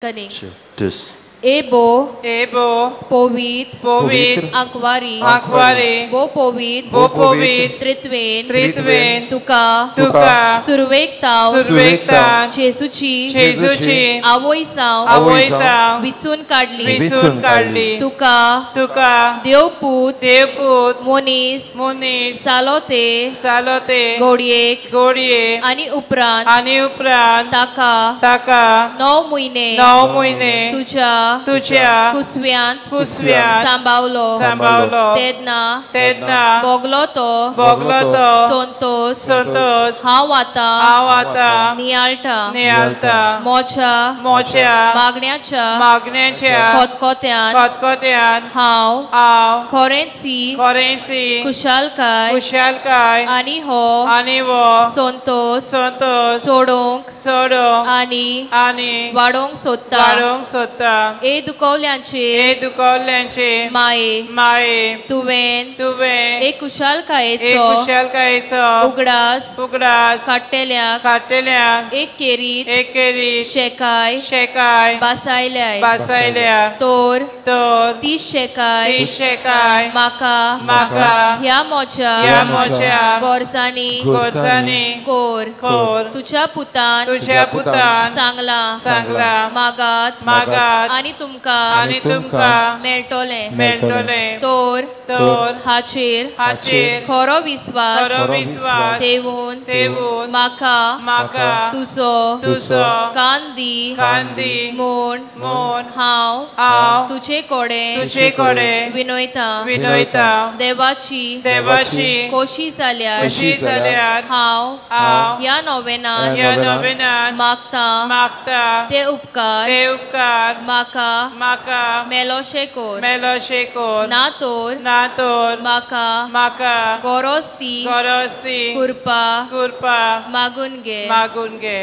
Dus. Ebo, Ebo, Povit, Povit, Ankwari, Ankwari, Bo Povit, Bo Povit, Tritwen, Tritwen, Tuka, Tuka, Survektav, Survektav, Jesuchi, Jesuchi, Avoysav, Avoysav, Vichun Kadli, Vichun Kadli, Tuka, Tuka, Devput, Devput, Monis, Monis, Salote, Salote, Godiyek, Godiyek, Ani Uprant, Ani Uprant, Taka, Taka, 9 महिने, 9 महिने, तुझ्या, तुझ्या, कुसव्यांत, कुसव्यांत, सांबावलो, सांबावलो, तेदना, तेदना, बोगलो तो, बोगलो तो, संतोष, संतोष, हांव आतां, हांव आतां, नियाळटा, नियाळटा, मोच्या, मोच्या, मागण्याच्या, मागण्याच्या, खतखत्यान, खतखत्यान, हांव, हांव, खरेंची, खरेंची, कुशालकाय, कुशालकाय, आनी हो, आनी हो, संतोष, संतोष, सोडोवंक, सोडोवंक, आनी, आनी, वाडोवंक सोदता, वाडोवंक सोदता, ए दुखवल्यांचे, ए दुखवल्यांचे, माये, माये, तुवें, तुवें, ए कुशालकायेचो, ए कुशालकायेचो, उगडास, उगडास, काडटेल्यांक, काडटेल्यांक, एक केरीत, एक केरीत, शेकाय, शेकाय, बासायल्याय, बासायल्या, तोर, तोर, 30 शेकाय, 30 शेकाय, म्हाका, म्हाका, ह्या मोच्या, ह्या मोच्या, गोरजांनी, गोरजांनी, कोर, कोर, तुझ्या पुतान, तुझ्या पुतान, सांगला, सांगला, मागात, मागात, आनी तुमकां, आनी तुमकां, मेळटलें, मेळटलें, तोर, तोर, हाचेर, हाचेर, खरो विस्वास, खरो विस्वास, ठेवून, ठेवून, म्हाका, म्हाका, तुजो, तुजो, कान दी, कान दी, म्हूण, म्हूण, हांव, हांव, तुजे कडेन, तुजे कडेन, विनयता, विनयता, देवाची, देवाची, खोशी जाल्यार, खोशी जाल्यार, हांव, हांव, ह्या नोवेनान, ह्या नोवेनान, मागता, मागता, ते उपकार, ते उपकार, म्हाका, म्हाका, मेलोशे कोर, मेलोशे कोर, ना तोर, ना तोर, म्हाका, म्हाका, गरज ती, गरज ती, कृपा, कृपा, मागून घे, मागून घे.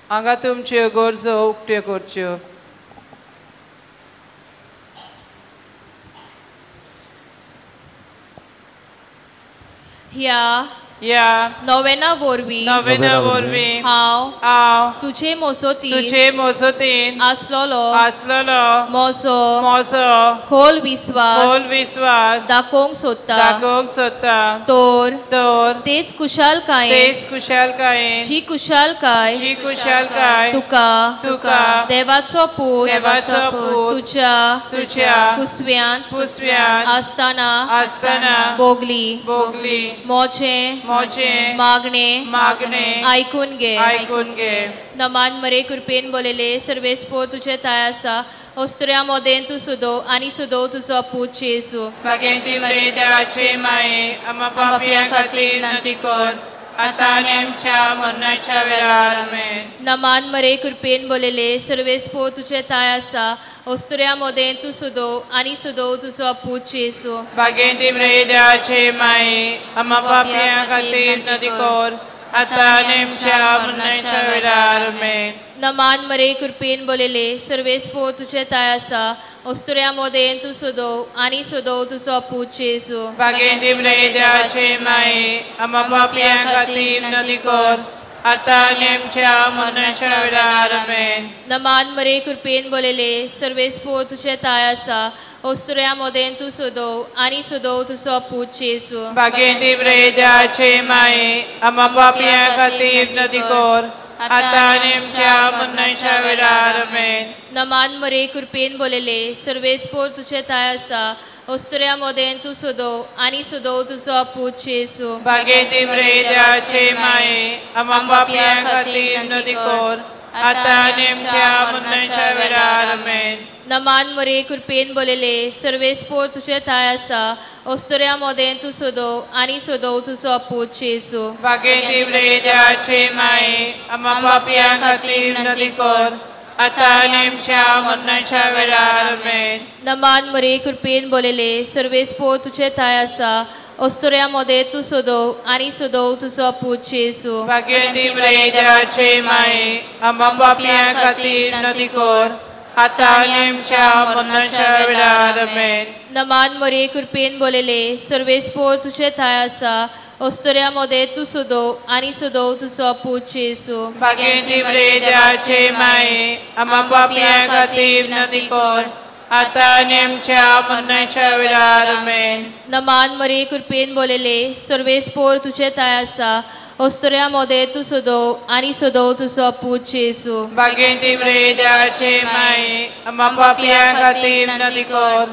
हांगा तुमच्यो गरजो उक्त्यो करच्यो. ह्या, ह्या, नोवेना वरवीं, नोवेना वरवीं, हांव, हांव, तुजे मोसोतीन, तुजे मोसोतीन, आसलोलो, आसलोलो, मोसो, मोसो, खोल विस्वास, खोल विस्वास, दाखोवंक सोदता, दाखोवंक सोदता, तोर, तोर, तेच कुशालकायेन, तेच कुशालकायेन, जी कुशालकाय, जी कुशालकाय, तुका, तुका, देवाचो पूत, देवाचो पूत, तुज्या, तुज्या, कुसव्यांत, कुसव्यांत, आसतना, आसतना, बोगली, बोगली, मोचें, मोचें, मागणे, मागणे, आयकून घे, आयकून घे. नमान मरे कृपेन बोलेले सर्वेस्पोर तुझे ताय आसा, ओस्तुऱ्या मोदेन तूं सुदो आनी सुदो तुजो पूत जेजू. भाग्यवती मरे देवाचे माये, आम्हा पापयां खातीर विनंती कर, आतां आनी आमच्या मरणाच्या वेळार. आमेन. नमान मरे कृपेन बोलेले सर्वेस्पोर तुझे ताय आसा, ओस्तुऱ्या मोदेन तूं सुदो आनी सुदो तुजो पूत जेजू. भाग्यवती मरे देवाचे माये, आम्हा पापयां खातीर विनंती कर, आतां आनी आमच्या मरणाच्या वेळार. आमेन. नमान मरे कृपेन बोलेले सर्वेस्पोर तुझे ताय आसा, ओस्तुऱ्या मोदेन तूं सुदो आनी सुदो तुजो पूत जेजू. भाग्यवती मरे देवाचे माये, आम्हा पापयां खातीर विनंती कर, आतां आनी आमच्या मरणाच्या वेळार. आमेन. नमान मरे कृपेन बोलेले सर्वेस्पोर तुझे ताय आसा, ओस्तुऱ्या मोदेन तूं सुदो आनी सुदो तुजो पूत जेजू. भाग्यवती मरे देवाचे माये, आम्हा पापयां खातीर विनंती कर, आतां आनी आमच्या मरणाच्या वेळार. आमेन. नमान मरे कृपेन बोलेले सर्वेस्पोर तुझे ताय आसा, ओस्तुऱ्या मोदेन तूं सुदो आनी सुदो तुजो पूत जेजू. भाग्यवती मरे देवाचे माये, आम्हा पापयां खातीर विनंती कर, आतां आनी आमच्या मरणाच्या वेळार. आमेन. नमान मरे कृपेन बोलेले सर्वेस्पोर तुझे ताय आसा, ओस्तुऱ्या मोदेन तूं सुदो आनी सुदो तुजो पूत जेजू. भाग्यवती मरे देवाचे माये, आम्हा पापयां खातीर विनंती कर, आतां आनी आमच्या मरणाच्या वेळार. आमेन. नमान मरे कृपेन बोलेले सर्वेस्पोर तुझे ताय आसा, ओस्तुऱ्या मोदे तूं सुदो आनी सुदो तुजो पूत जेजू. भाग्यवती मरे देवाचे माये, आम्हा पापयां खातीर विनंती कर, आतां आनी आमच्या मरणाच्या वेळार. आमेन. नमान मरे कृपेन बोलेले सर्वेस्पोर तुझे थाय आसा, अस्तुऱ्यां मदें तूं सदो आनी सदो तुजो पूत जेजू. भाग्यवंती मरिये देवाचे माये आम्हा पापयां खातीर विनंती कर आता आनी आमच्या मरणाच्या वेळार. आमेन. नमान मरिये कृपेन बोलले सर्वेस्पोर तुझे ताय आसा अस्तुऱ्यां मदें तूं सदो आनी सदो तुजो पूत जेजू. भाग्यवंती मरिये देवाचे माये आम्हा पापयां खातीर विनंती कर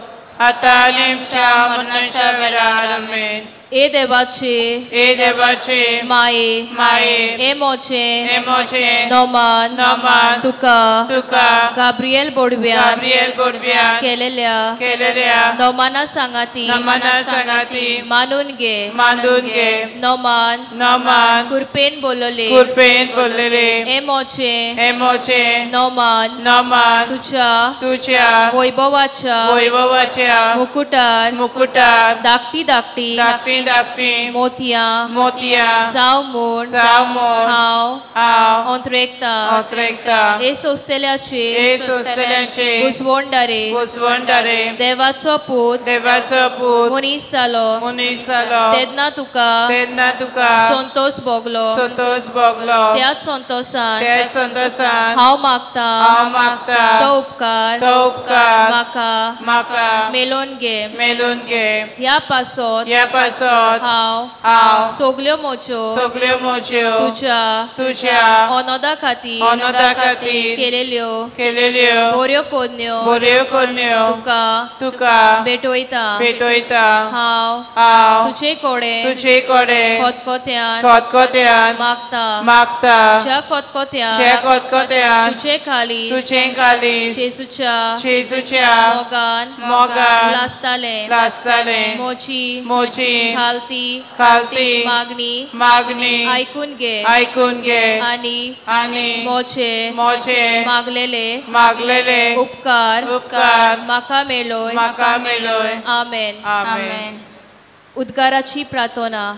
आता आनी आमच्या मरणाच्या वेळार. आमेन. ए देवाचे माये माये ए मोचे ए मोचे नोमान नोमान तुका तुका गाब्रिएल बोडव्यान गाब्रिएल बोडव्यान केलेल्या केलेल्या नोमाना सांगाती नोमाना सांगाती मानून घे मानून घे. नोमान नोमान कृपेन बोलले कृपेन बोललेले ए मोचे ए मोचे नोमान नोमान तुझ्या तुझ्या वैभवाच्या वैभवाच्या मुकुटार मुकुटार धाकटी धाकटी धाकटी धाकटी मोतयां मोतयां जाव म्हूण जाव म्हूण हांव हांव अंतरेकता अंतरेकता. हे सोंसतल्याचे हे सोंसतल्याचे घुसवणदारे घुसवणदारे देवाचो पूत देवाचो पूत मनीस जालो मनीस जालो तेन्ना तुका तेन्ना तुका संतोष भोगलो संतोष भोगलो. त्याच संतोषान त्याच संतोषान हांव मागता हांव मागता तो उपकार तो उपकार म्हाका म्हाका मेलोवन घे मेलोवन घे. ह्या पासत ह्या पासत हांव हांव सगल्यो मोच्यो सगल्यो मोच्यो तुज्या तुज्या अनोदा खातीर अनोदा खातीर केलेल्यो केलेल्यो बऱ्यो करण्यो बऱ्यो करण्यो तुका तुका भेटयता. भेटयता. हांव हांव तुजे कडेन तुजे कडेन खतखत्यान खतखत्यान मागता मागता. ज्या खतखत्यान ज्या खतखत्यान तुजे खाली तुजे खाली जेजूच्या जेजूच्या मोगान मोगान लासताले लासताले. मोची मोची खालती खालती मागणी मागणी आयकून घे आयकून घे. आनी आनी मोचे मोचे मागलेले मागलेले उपकार उपकार म्हाका मेळोय म्हाका मेळोय. आमेन. आमेन. उद्गाराची प्रार्थना.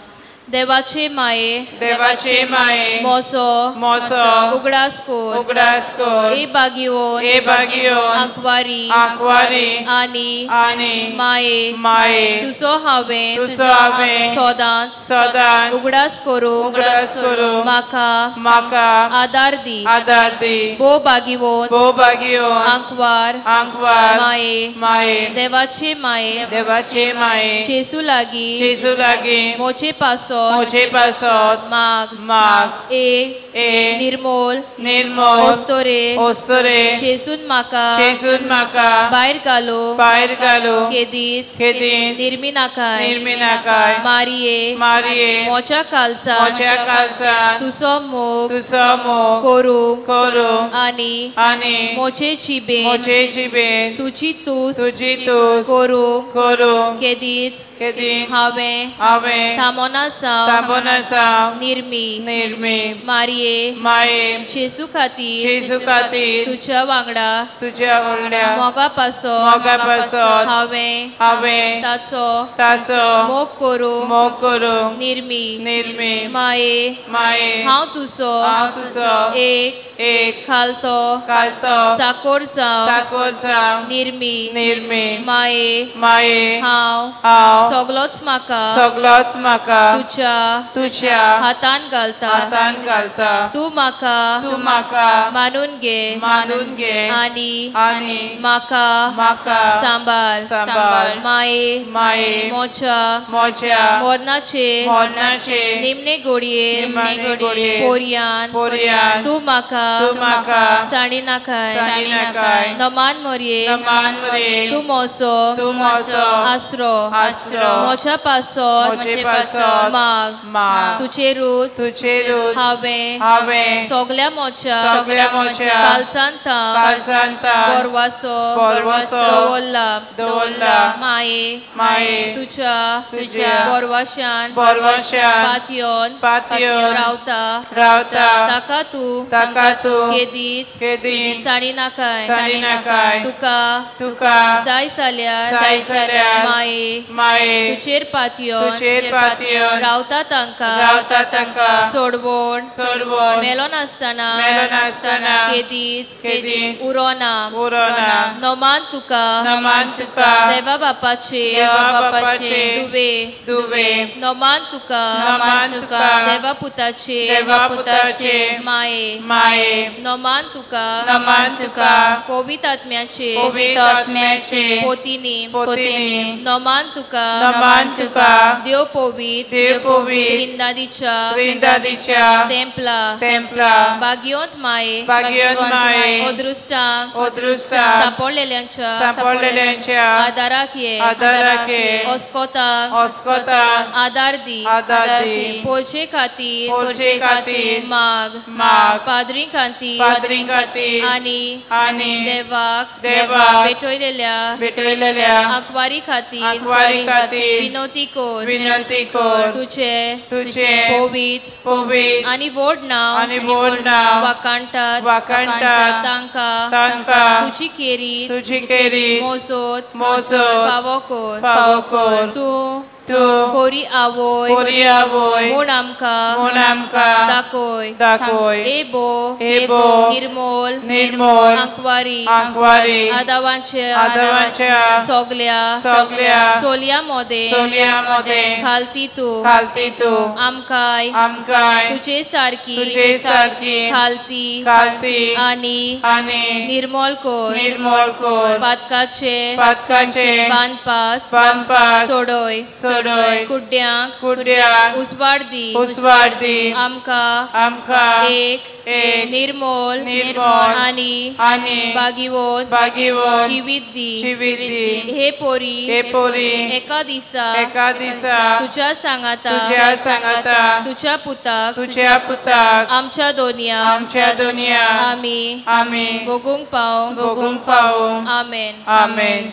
देवाचे माये देवाचे माये मोसो मोसो उगडास कोर उगडास कोर ए बागियोन ए बागियोन आंकवारी आंकवारी आनी आनी माये माये तुजो हांवें तुजो हांवें सदांच सदांच उगडास करूं उगडास करूं म्हाका म्हाका आदार दी आदार दी. भोव बागियोन भोव बागियोन आंकवार आंकवार माये माये देवाचे माये देवाचे माये जेजू लागीं जेजू लागीं मोचे पासो मोचे पासत माग माग एक ए निर्मोल निर्मोल ओस्तोरे ओस्तोरे जेजून म्हाका जेजून म्हाका भायर घालू भायर घालू केदीच केदीच निर्मिनाकाय निर्मिनाकाय. मारिये मारिये मोच्या कालचा मोच्या कालचा तुजो मोग तुजो मोग करूं करूं आनी आनी मोचे जिबेन मोचे जिबेन तुजी तूस तुजी तूस करूं करूं केदीच केदीच हांवें हांवें थांबोना जावं थांबोना जावं निर्मी निर्मी. मारिये माये जेजू खातीर जेजू खातीर तुज्या वांगडा तुज्या वांगडा मोगा पासत मोगा पासत हांवें हांवें ताचो ताचो मोग करूं मोग करूं निर्मी निर्मी. माये माये हांव तुजो हांव तुजो एक एक खालतो खालतो चाकोर जावं चाकोर जावं निर्मी निर्मी. माये माये हांव हांव सगलोच म्हाका सगलोच म्हाका तुज्या तुज्या हातान घालता हातान घालता. तूं म्हाका तूं म्हाका मानून घे मानून घे आनी आनी म्हाका म्हाका सांबाळ सांबाळ. माये माये मोच्या मोच्या मोरनाचे मोरनाचे निमणे गोडयेर निमणे गोडयेर पोरयान पोरयान तूं म्हाका तूं म्हाका साणिनाकाय साणिनाकाय. नमान मोरये नमान मोरये तूं मोसो तूं मोसो आसरो आसरो मोच्या पासत मोचे पासत माग माग तुजेरूच तुजेरूच हांवें हांवें सगल्या मोच्या सगल्या मोच्या कालसान कालसान बोरवासो बोरवासो दवरला दवरला. माये माये तुज्या तुज्या बोरवाशान बोरवाशान पातयोन पातयोन रावता रावता ताका तूं ताका तूं केदीच केदीच साणिनाकाय साणिनाकाय. तुका तुका जाय जाल्यार जाय जाल्यार माये माये माये तुजेर पातयोन तुजेर पातयोन रावता तांकां रावता तांकां सोडवण सोडवण मेलो नासतना मेलो नासतना केदीच केदीच उरोना उरोना नमान तुका नमान तुका देवा बापाचे देवा बापाचे दुवे दुवे नमान तुका नमान तुका देवा पुताचे देवा पुताचे माये माये नमान तुका नमान तुका पवित्र आत्म्याचे पवित्र आत्म्याचे पोतीनी पोतीनी नमान तुका नमान तुका देव पवित्र देव पवित्र त्रिंदादीच्या त्रिंदादीच्या तेंपला तेंपला बागियोंत माये बागियोंत माये अदृश्टांक अदृश्टांक सांपडलेल्यांच्या सांपडलेल्यांच्या आदाराक ये आदाराक ये ओस्कोतांक ओस्कोतांक आदार दी आदार दी पोरचे खातीर पोरचे खातीर माग माग पाद्री खातीर पाद्री खातीर आनी आनी देवाक देवाक भेटयलेल्या भेटयलेल्या आंकवारी खातीर आंकवारी खातीर विनवती कर विनंती कर तुझे तुझे पवित्र पवित्र आनी व्हड नांव आनी व्हड नांव वाखाणटात वाखाणटात तांकां तांकां तुजी केरी तुजी केरी मोजत मोजत फावो कर फावो कर तूं तूं कोरी आवय कोरी आवय म्हूण आमकां म्हूण आमकां दाखय दाखय एबो एबो निर्मोल निर्मोल आंकवारी आंकवारी आदावांच्या आदावांच्या सगल्या सगल्या चोलयां मोदें चोलयां मोदें खालती तूं खालती तूं आमकांय आमकांय तुजे सारकी तुजे सारकी खालती खालती आनी आनी निर्मोल कर निर्मोल कर पातकाचे पातकाचे बांदपास बांदपास सोडय सोडय कुड्ड्यांक कुड्ड्यांक उजवाड दी उजवाड दी आमकां आमकां एक एक निर्मोल निर्मोल आनी आनी बागिवोन बागिवोन जिवीत दी जिवीत दी हे पोरी हे पोरी एका दिसा एका दिसा तुज्या सांगाता तुज्या सांगाता तुज्या पुताक तुज्या पुताक आमच्या दोनया आमच्या दोनया आमी आमी भोगूंक पावूंक भोगूंक पावूंक आमेन आमेन.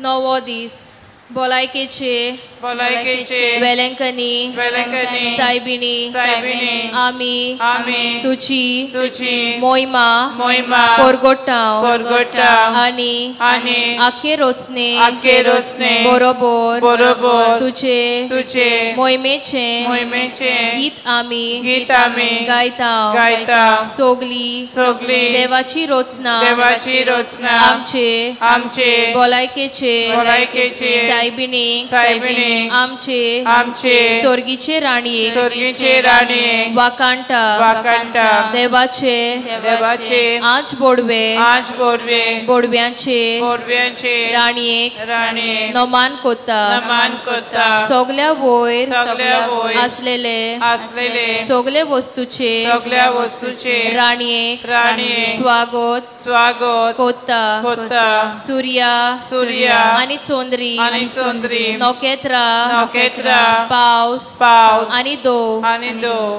नवो दीस भलायकेचे भलायकेचे वेलंकनी वेलंकनी सायबिणी सायबिणी आमी आमी तुजी तुजी मोहिमा मोहिमा परगोटाव परगोटाव आनी आनी आखे रोचने आखे रोचने बरोबर बरोबर तुजे तुजे मोहिमेचे मोहिमेचे गीत आमी गायता गायता सगली सगली देवाची रोचना देवाची रोचना आमचे आमचे भलायकेचे भलायकेचे सायबिणी सायबिणी आमचे आमचे स्वर्गीचे राणये स्वर्गीचे राणये वाकांटा वाकांटा देवाचे देवाचे आज बोडवे आज बोडवे बोडव्यांचे बोडव्यांचे राणयेक राणये नमान कोता नमान करता सगल्या वयर सगल्या वयर असलेले असलेले सगले वस्तूचे सगल्या वस्तूचे राणयेक राणये स्वागत स्वागत कोता कोता सूर्या सूर्या आनी चोंद्री आनी चोंद्री नखेत्रा नखेत्रा पावस पावस आनी दो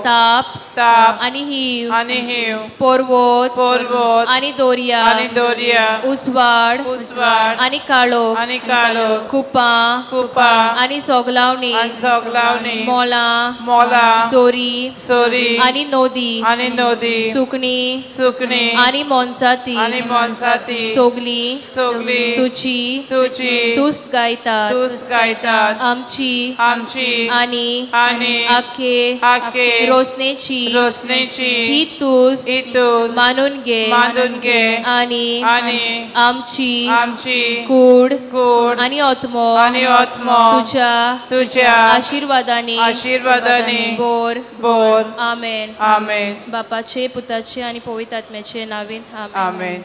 ताप ताप ताप आनी हीव आनी हीव पर्वत पर्वत आनी दोरया आनी दोरया उजवाड उजवाड आनी काळोख आनी काळोख कुपां कुपां आनी सोगलावणी आनी सोगलावणी मोलां मोलां सोरी सोरी आनी नदी आनी नदी सुकणी सुकणी आनी मोनजाती आनी मोनजाती सोगली सोगली तुजी तुजी तुस्त गायतात तुस्त गायतात आमची आमची आनी आनी आखे आखे रोसनेची रोसनेची ही तुस्त ही तुस्त मानून घे मानून घे आनी आनी आमची आमची कूड कूड आनी आत्मो आनी आत्मो तुझ्या तुझ्या आशीर्वादानी आशीर्वादानी बोर बोर आमेन आमेन. बापाचे पुताचे आनी पवित्र आत्म्याचे नावीन आमेन. आमेन.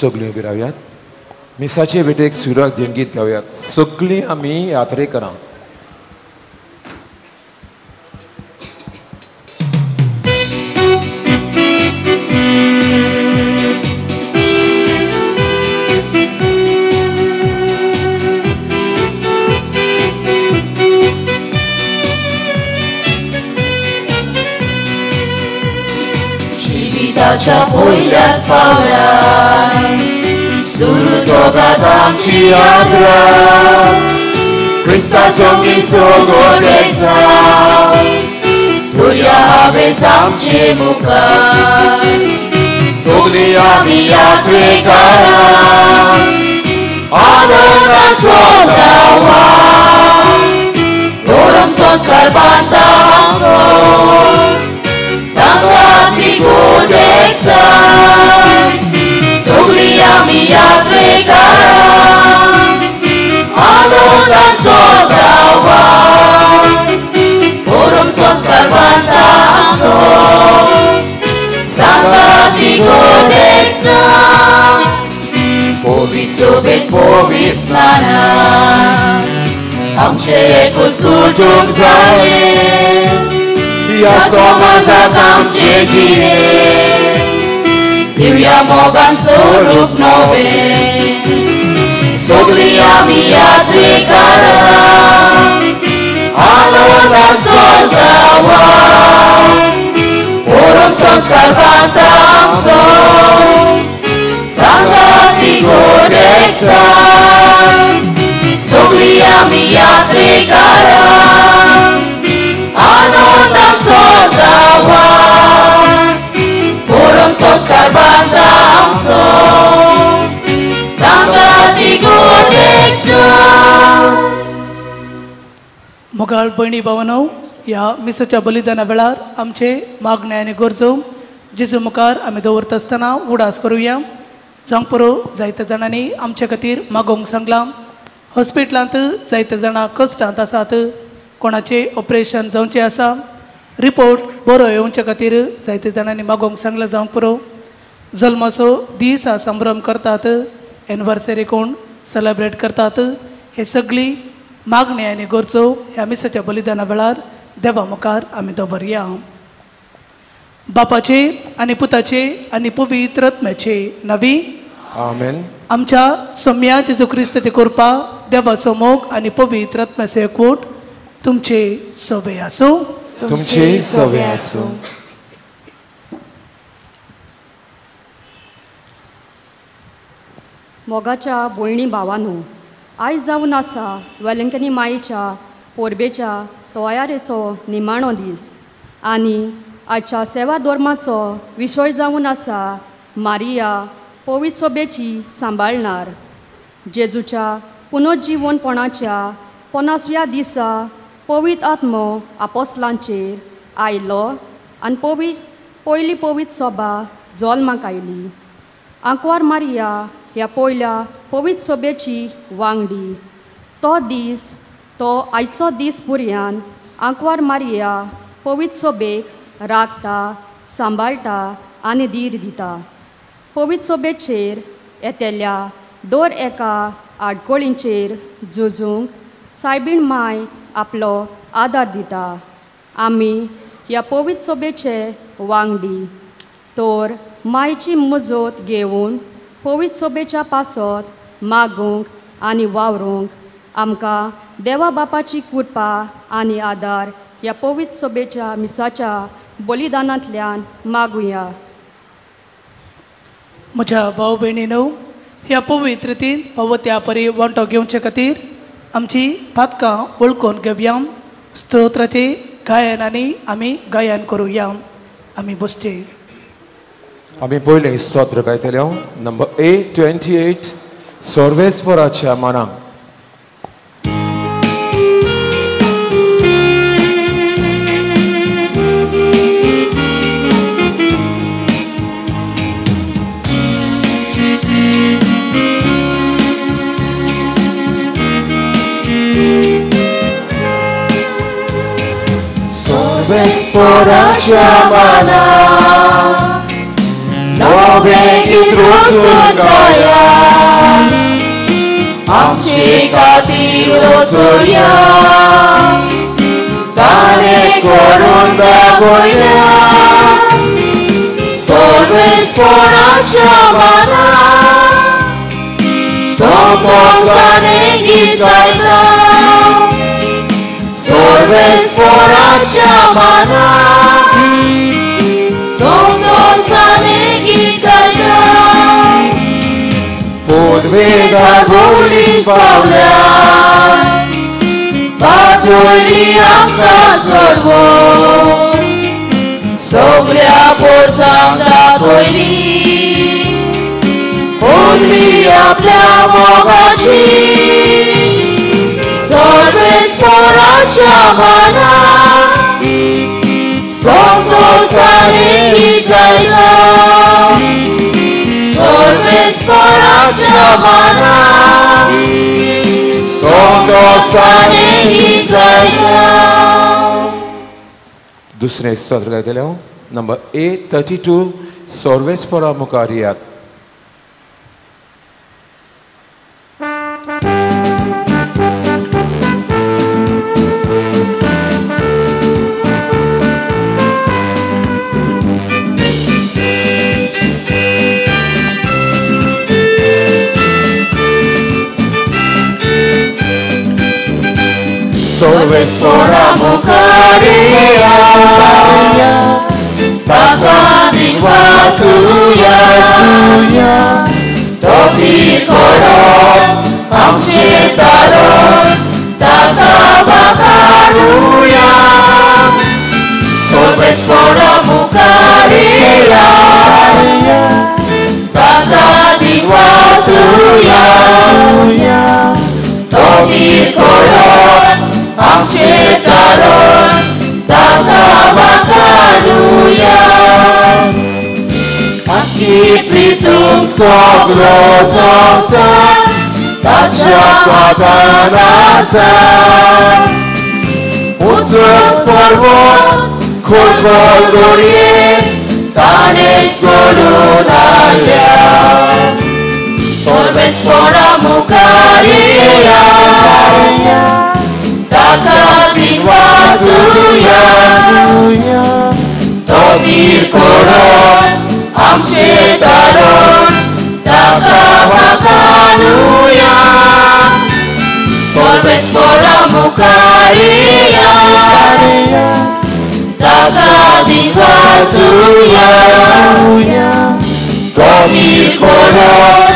सगळीं उबी रावयात, मिसाचे भेटेक सुराक देणगीत गावयात. सगळीं आमी यात्रेकरां. जिविताच्या पयल्याच पावलान सुरू जातात आमची यात्रा, क्रिस्ता संगी सगोट एकसांव धरया हावेस आमचे मुखार. सगळीं आमी यात्रेकारां आनंदान चलता वाट, धर्म संस्कार बांदता आमचो, सांगाती गोड एकसांव. सगळीं आमी यात्रेकारां आनंदान चलता वाट, धर्म संस्कार बांदता आमचो, सांगाती गोड एकसांव. पवित्र सोबेत पवित्र स्नानान आमचें एकूच कुटूंब जालें, ह्या समाजांत आमचें जिणें दिव्या मोगान स्वरूप नवें. सगळीं आमी यात्रेकारां आनंदान चलता वाट, परम संस्कार बांदता आमचो, सांगाती गोड एकसांव. सगळीं आमी यात्रेकारां आनंदान चलता वाट, परम संस्कार बांदता आमचो, सांगाती गोड एकसांव. मोगाळ भयणी भावांनो, ह्या मिसाच्या बलिदाना वेळार आमचे मागणे आनी गरजो जेजू मुखार आमी दवरता आसतना उडास करुया. जावंक पुरो जायत्या जाणांनी आमचे खातीर मागोवंक सांगलां. हॉस्पिटलांत जायते जाणां कश्टांत आसात, कोणाचें ऑपरेशन जावचें आसा, रिपोर्ट बरो येवचे खातीर जायते जाणांनी मागोवंक सांगलां. जावंक पुरो जल्माचो दीस संभ्रम करतात, एनिवर्सरी कोण सेलेब्रेट करतात. हे सगळी मागणी आनी गरजो ह्या मिसाच्या बलिदाना वेळार देवा मुखार आमी दवरया. बापाचे आनी पुताचे आनी पवित्र आत्म्याचे नवी आमेन. आमच्या सोम्या जेजू क्रिस्ताची कृपा, देवाचो मोग आनी पवित्र आत्म्याचो एकवट तुमचे सोबे आसूं. तुमचे सोबे आसूं. मोगाच्या भयणी भावांनो, आयज जावन आसा वेलंकनी माईच्या पोरबेच्या तयारेचो निमाणो दीस आनी आजच्या सेवा धर्माचो विशय जावन आसा मारिया पवित्र सोबेची सांबाळणार. जेजूच्या पुनर्जिवनपणाच्या 50व्या दिसा पवित्र आत्मो आपोस्लांचेर आयलो आनी पयली पवित्र सोबा जल्माक आयली. आंकवार मारिया ह्या पयल्या पवित्र सोबेची वांगडी. तो दीस तो आयचो दीस पुरयान आंकवार मारिया पवित्र सोबेक राखता, सांबाळटा आनी धीर दिता. पवित्र सोबेचेर येतल्या दर एका आडकोळींचेर झुजूंक सायबीण माय आपलो आदार दिता. आमी ह्या पवित्र सोबेचे वांगडी तर मायची मजत घेवन पवित्र सोबेच्या पासत मागूंक आनी वावरूंक आमकां देवा बापाची कृपा आनी आदार ह्या पवित्र सोबेच्या मिसाच्या बलिदानांतल्यान मागुया. म्हज्या भाव भयणीनो, ह्या पवित्रतेन फावो त्या परी वांटो घेवचे खातीर आमची पातकां वळखून घेवया. स्तोत्राचे गायनांनी आमी गायन करुया. आमी बसचे. आमी पयलें स्तोत्र गायतले नंबर 828 सर्वेस्पराच्या मानाक. सर्वेस्पराच्या मानाक नवें गीत रचून गाया आमचे खातीर चोरया ताणें करून दाखयल्या सर्वेस्पराच्या मनाक संतोषाने गीत गायता सर्वेस्पराच्या मनाक संतोषाने गीत गायता पूर्वेदार बोलीस पावल्या पाठयली आमकां सोडवून सगल्या पोरसांक दाखयली पयली आपल्या मोगाची सर्वेस्पराच्या मनाक संतोषाने गीत गायता सर्वेस्पराच्या मनाक संतोषाने गीत गायता. दुसरें स्तोत्र गायतले हांव नंबर 832 सर्वेस्परा मुखार यात. सर्वेस्परा मुखार यात ताका दिवासुया तोपीर करोन आमचें तारण ताका वाखारुया सर्वेस्परा मुखार यात ताका दिवासुया तोपीर करोन आमचें तारण ताका वाखारुया. आखी प्रितूम सगलो संवसार ताच्या हातान आसा उंच पर्वत खोल दोरये ताणें सोडून हाडल्या सर्वेस्परा मुखार यात ताका दिवासुया तोपीर करोन आमचें तारण ताका वाखारुया सर्वेस्परा मुखार यात ताका दिवासुया तोपीर करोन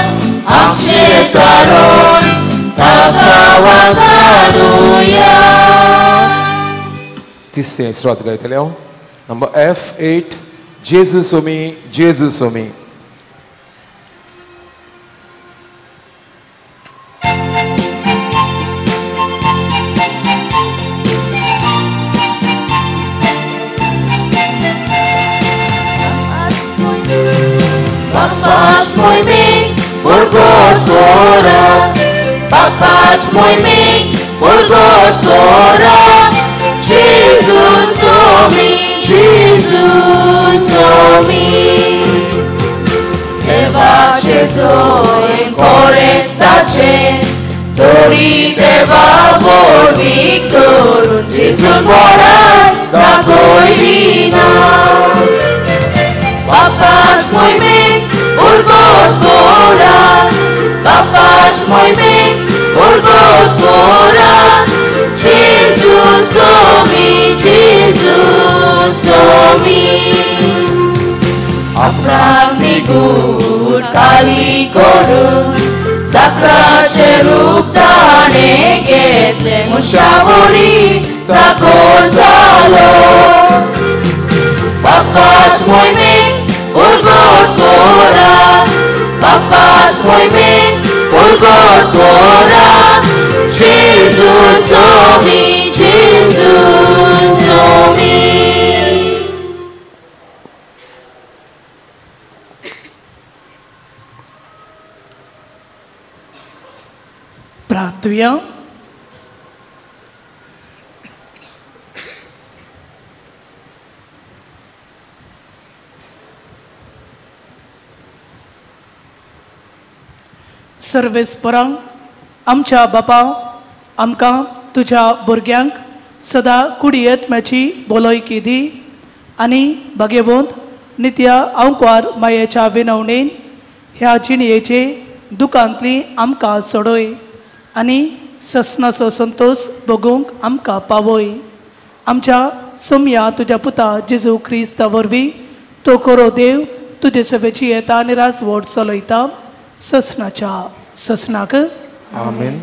आमचें तारण ताका वाखारुया. तिसरें स्तोत्र गायतले हांव नंबर F8 जेजू सोमी जेजू Somi. Papas moiming burgorgora Papas moiming burgorgora Jesus omi Jesus omi Deva Jesu in corestace Tori deva vorbicorun Jesu moran da coirina Papas moiming burgorgora Papas moiming burgorgora Jesus omi Jesus omi Apranigud kali korun Sakrache rup tane getle Mushavori zakor zalo Papas moiming burgorgora Papas moiming burgorgora Jesus omi Jesus omi. प्रार्थुया. सर्वेस्परांक आमच्या बापा आमकां तुज्या भुरग्यांक सदा कुडयेतम्याची बोलयकी दी आनी भाग्यवंत नित्या आंकवार मायेच्या विनवणेन ह्या जिणयेचे दुकांतली आमकां सोडय आनी ससनाचो संतोश भोगूंक आमकां पावय. आमच्या सोमया तुज्या पुता जेजू क्रिस्ता वरवीं तो करो देव तुजे सभेची येता आनी राजवट चलयता ससनाच्या ससनाक. आमेन.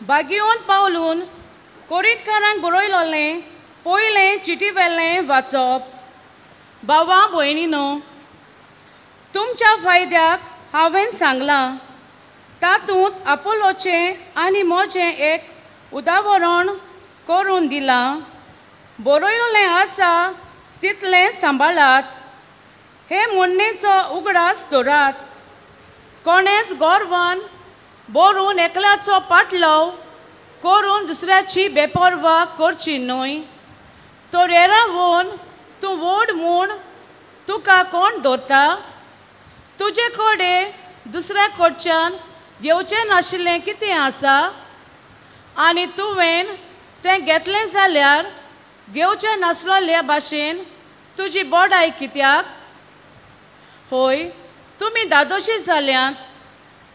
बागियोन पावलून कोरितकारांक बरयलोलें पयलें चिटी वेलें वाचप. बाबा भयणीनो, तुमच्या फायद्याक हांवें सांगलां तातूंत आपोलोचें आनी म्हजें एक उदाहरण करून दिलां. बरयलें आसा तितलें सांबाळात, हे म्हणणेचो उगडास दवरात. कोणेच गोरवान बरोवन एकल्याचो पाटलाव करून दुसऱ्याची बेपर्वा करची न्हय. तर येरावून तूं व्हड म्हूण तुका कोण दवरता? तुजे कडेन दुसऱ्या कडच्यान घेवचें नाशिल्लें कितें आसा? आनी तुवें तें घेतलें जाल्यार घेवचें नासलोल्या भाशेन तुजी बडाय कित्याक? हय, तुमी दादोशी जाल्यात,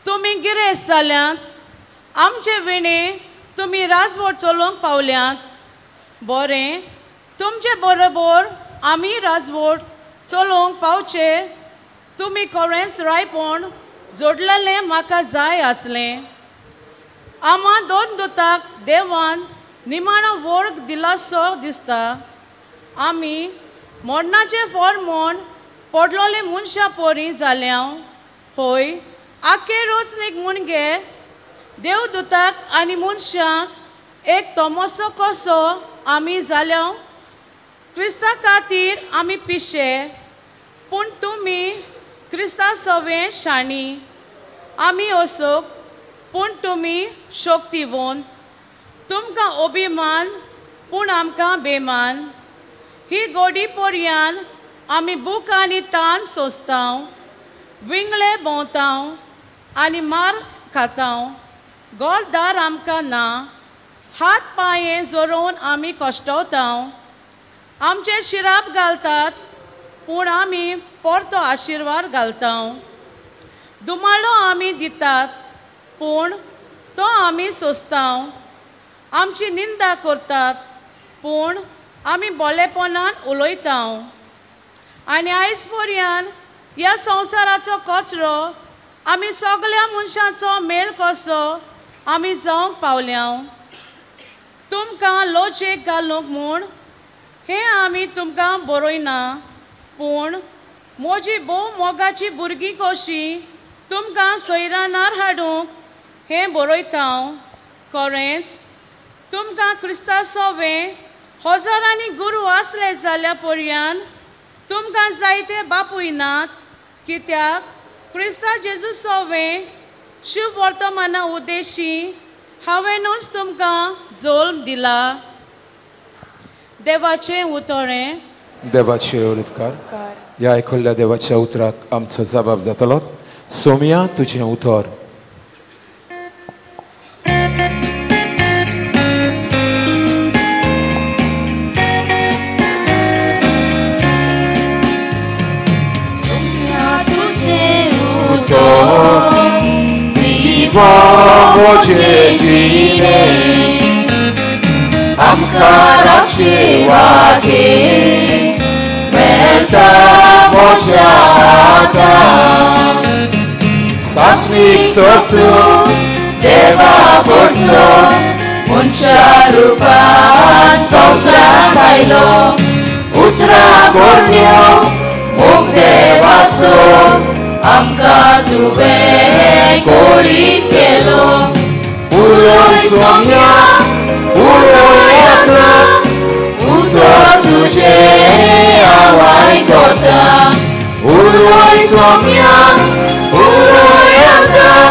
तुमी गिरेस्त जाल्यात, आमचे विणे तुमी राजवट चलोवंक पावल्यात. बरें, तुमचे बरोबर आमी राजवट चलोवंक पावचे तुमी खरेंच रायपण जोडलेलें म्हाका जाय आसलें. आमा दोन दुताक देवान निमाणो वर्ग दिलासो दिसता. आमी मरणाचें फॉर म्हूण पडलोले मनशां परी जाल्या. हय, आखे रोचनीक मुणगे देवदूताक आनी मनशांक एक तोमसो कसो आमी जाल्या. क्रिस्ता खातीर आमी पिशे, पूण तुमी क्रिस्ता सवें शाणी. आमी असोक, पूण तुमी शक्तिवंत. तुमकां अभिमान, पूण आमकां बेमान. ही गोडी पर्यान आमी भूक आनी तान सोंसता, विंगळे भोंवता आनी मार खाता. घरदार आमकां ना, हात पांये जोरोवन आमी कश्टवता. आमचे शिराप घालतात, पूण आमी परतो आशिर्वाद घालता. दुमाळो आमी दितात, पूण तो आमी सोंसता. आमची निंदा करतात, पूण आमी बोलेपणान उलयता. आनी आयज पर्यंत ह्या संवसाराचो कचरो आमी सगळ्या मनशांचो मेळ कसो आमी जावंक पावल्या. तुमकां लजेक घालूंक म्हूण हें आमी तुमकां बरयना, पूण म्हजी भोव मोगाची भुरगीं कशीं तुमकां सोयरानार हाडूंक हें बरयता. खरेंच तुमकां क्रिस्ता सोवें हजारांनी गुरू आसले जाल्यार पर्यान तुमकां जायते बापूय नात, कित्याक क्रिस्ता जेजू सोवें शुभ वर्तमाना उद्देशी हांवेंनूच तुमकां जल्म दिला. देवाचें उतरें. देवाचे उपकार. ह्या आयकुल्ल्या देवाच्या उतराक आमचो जबाब जातलो. सोमया तुजें उतर. म्हजे जिणे आमकां राखचे वाटे मेळटा म्हज्या हातान. सासणीक सोदू देवा कडचो मनशा रुपान संवसारांत आयलो. उतरां करण्यो मोग देवाचो आमकां तुवें कोरीत केलो. उलय सोम्या उलय आतां, उतर तुजें हांव आयकता. उलय सोम्या उलय आतां,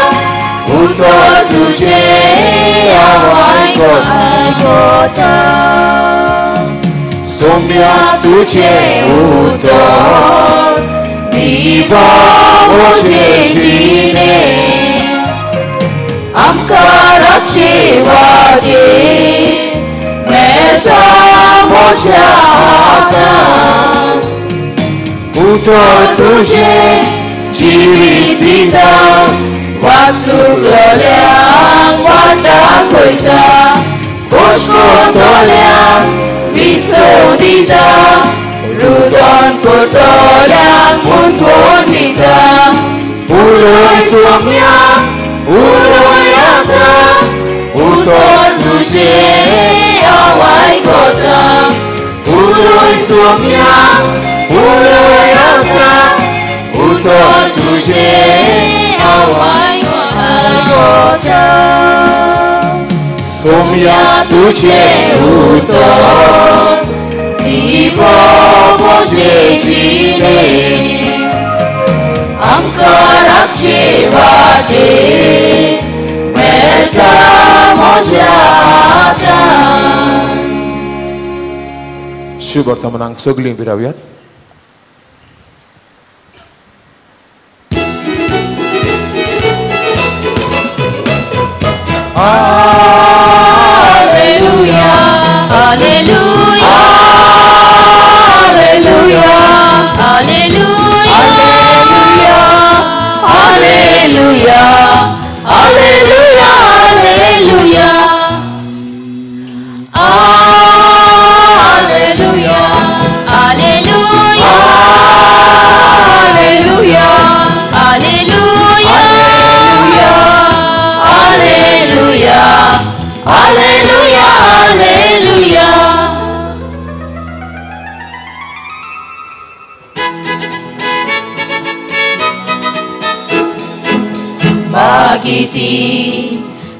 उतर तुजें हांव आयकता. आयकता. सोम्या तुझें उतर दिवो म्हजे जिणे, आमकां रातचे वाटे मेळटा म्हज्या हातान. उतर तुझें जिवीत दिता, वाचुकल्यांक वाट दाखयता, खोश करतल्यांक विसव दिता, रुदन करतल्यांक मुजवण दिता. उलय सोम्या उलय आतां, उतर तुझें हांव आयकतां. उलय सोम्या उलय आतां, उतर तुझें हांव आयकतां. सोम्या तुझें उतर दिवो म्हजे जिणे, आमकां रातचे वाटे मेळटा म्हज्या हातान. शुभ वर्तमानांक सगळीं विरावयात. Alleluia, alleluia, alleluia, alleluia, alleluia, alleluia, alleluia, alleluia, alleluia, alleluia, alleluia, alleluia, alleluia, alleluia. मागिती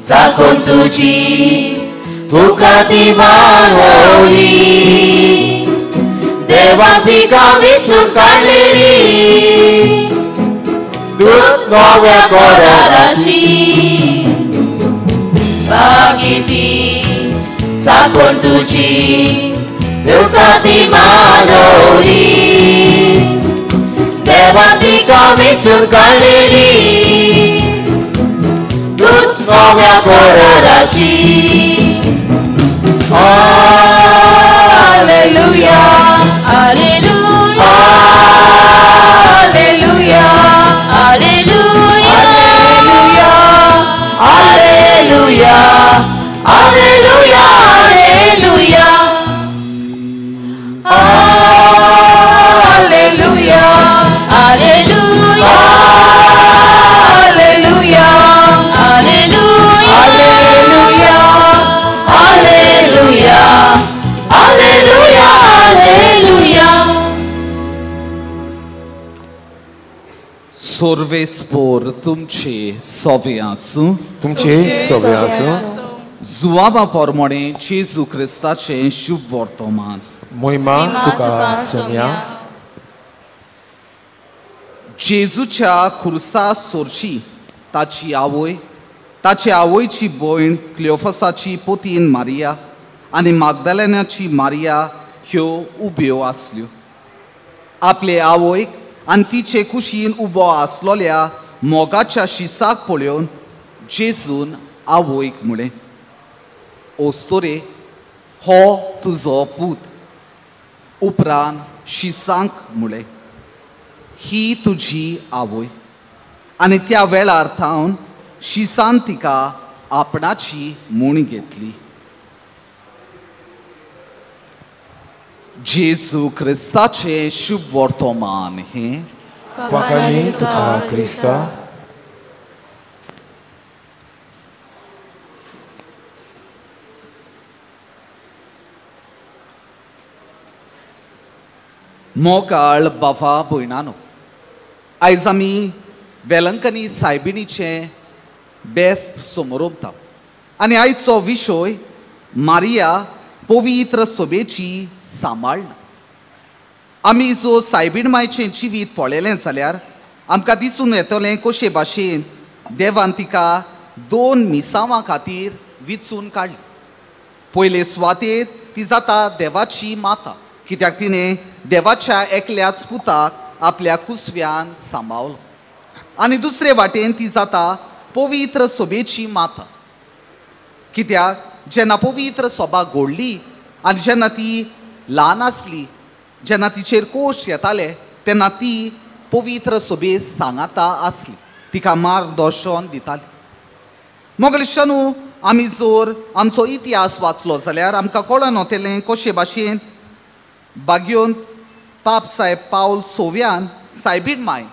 चाकून तुजी तुका ती मानवली, देवान तिका विचून काडलेली, दूत नव्या कराराची. मागिती चाकून तुजी तुका ती मानवली, देवान तिका विचून काडलेली, दूत नव्या कराराची. Alleluia, alleluia, alleluia, alleluia, alleluia, alleluia, alleluia, alleluia, alleluia, alleluia, alleluia, alleluia, alleluia, alleluia. सोर्वेस्पोर तुमचे सोवे आसूं, तुमचे सोवे आसूं. जुवाबा पोरमोणे जेजू क्रिस्ताचें शुभ वर्तमान. मोहिमा तुका सोम्या. जेजूच्या खुर्सा सोरची ताची आवय, ताचे आवयची भयण क्लियोफसाची पोतीन मारिया आनी मागदालेनाची मारिया ह्यो उब्यो आसल्यो. आपले आवयक आनी तिचे कुशीन उबो आसलोल्या मोगाच्या शिसाक पळोवन जेजून आवयक म्हळें, ओस्तोरे, हो तुजो पूत. उपरांत शिसांक म्हळें, ही तुजी आवय. आनी त्या वेळार थावन शिसान तिका आपणाची म्हूण घेतली. जेजू क्रिस्ताचें शुभ वर्तमान हें. वाखाणी तुका क्रिस्ता. मोगाळ बाबा भयणानो, आयज आमी वेलंकनी सायबिणीचें बेस्ट समोरमता आनी आयचो विशय मारिया पवित्र सोबेची सांबाळना. आमी जो सायबीण मायचें जिवीत पळयलें जाल्यार आमकां दिसून येतलें कशे भाशेन देवान तिका दोन मिसांवां खातीर विचून काडली. पयले सुवातेर ती जाता देवाची माता, कित्याक तिणें देवाच्या एकल्याच पुताक आपल्या कुसव्यान सांबाळलो. आनी दुसरे वाटेन ती जाता पवित्र सोबेची माता, कित्याक जेन्ना पवित्र सोबा घडली आनी जेन्ना ती ल्हान आसली, जेन्ना तिचेर कोश येताले तेन्ना ती पवित्र सोबे सांगाता आसली, तिका मार्गदर्शन दिताली. मोगलिश्टानू, आमी जर आमचो इतिहास वाचलो जाल्यार आमकां कळोन वतलें कशे भाशेन बागयोन पाप साहेब पावल सोव्यान सायबीण माय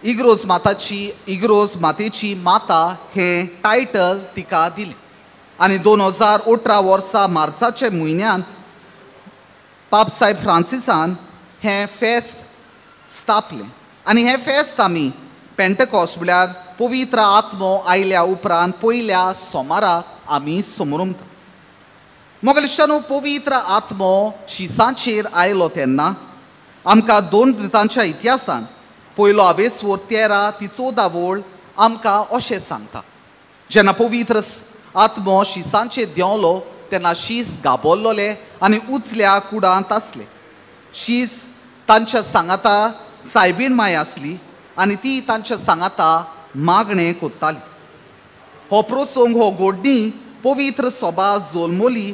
इग्रोज माताची इग्रोज मातेची माता हें टायटल तिका दिलें. आनी 2018 वर्सा मार्चाच्या म्हयन्यान पाप साहेब फ्रांसिसान हें फेस्त स्थापलें. आनी हें फेस्त आमी पेंटकॉस्ट म्हळ्यार पवित्र आत्मो आयल्या उपरांत पयल्या सोमाराक आमी समरुमता. मोगलिश्टानू, पवित्र आत्मो शिसांचेर आयलो तेन्ना आमकां दोन दितांच्या इतिहासान पयलो आवेसवर 13 ते 14 वळ आमकां अशें सांगता. जेन्ना पवित्र आत्मो शिसांचेर देंवलो तेन्ना शीस गाबोल्लोले आनी उचल्या कुडांत आसले. शीस तांच्या सांगाता सायबीण माय आसली आनी ती तांच्या सांगाता मागणें करताली. हो प्रसंग हो गोडणी पवित्र सोबा जोलमोली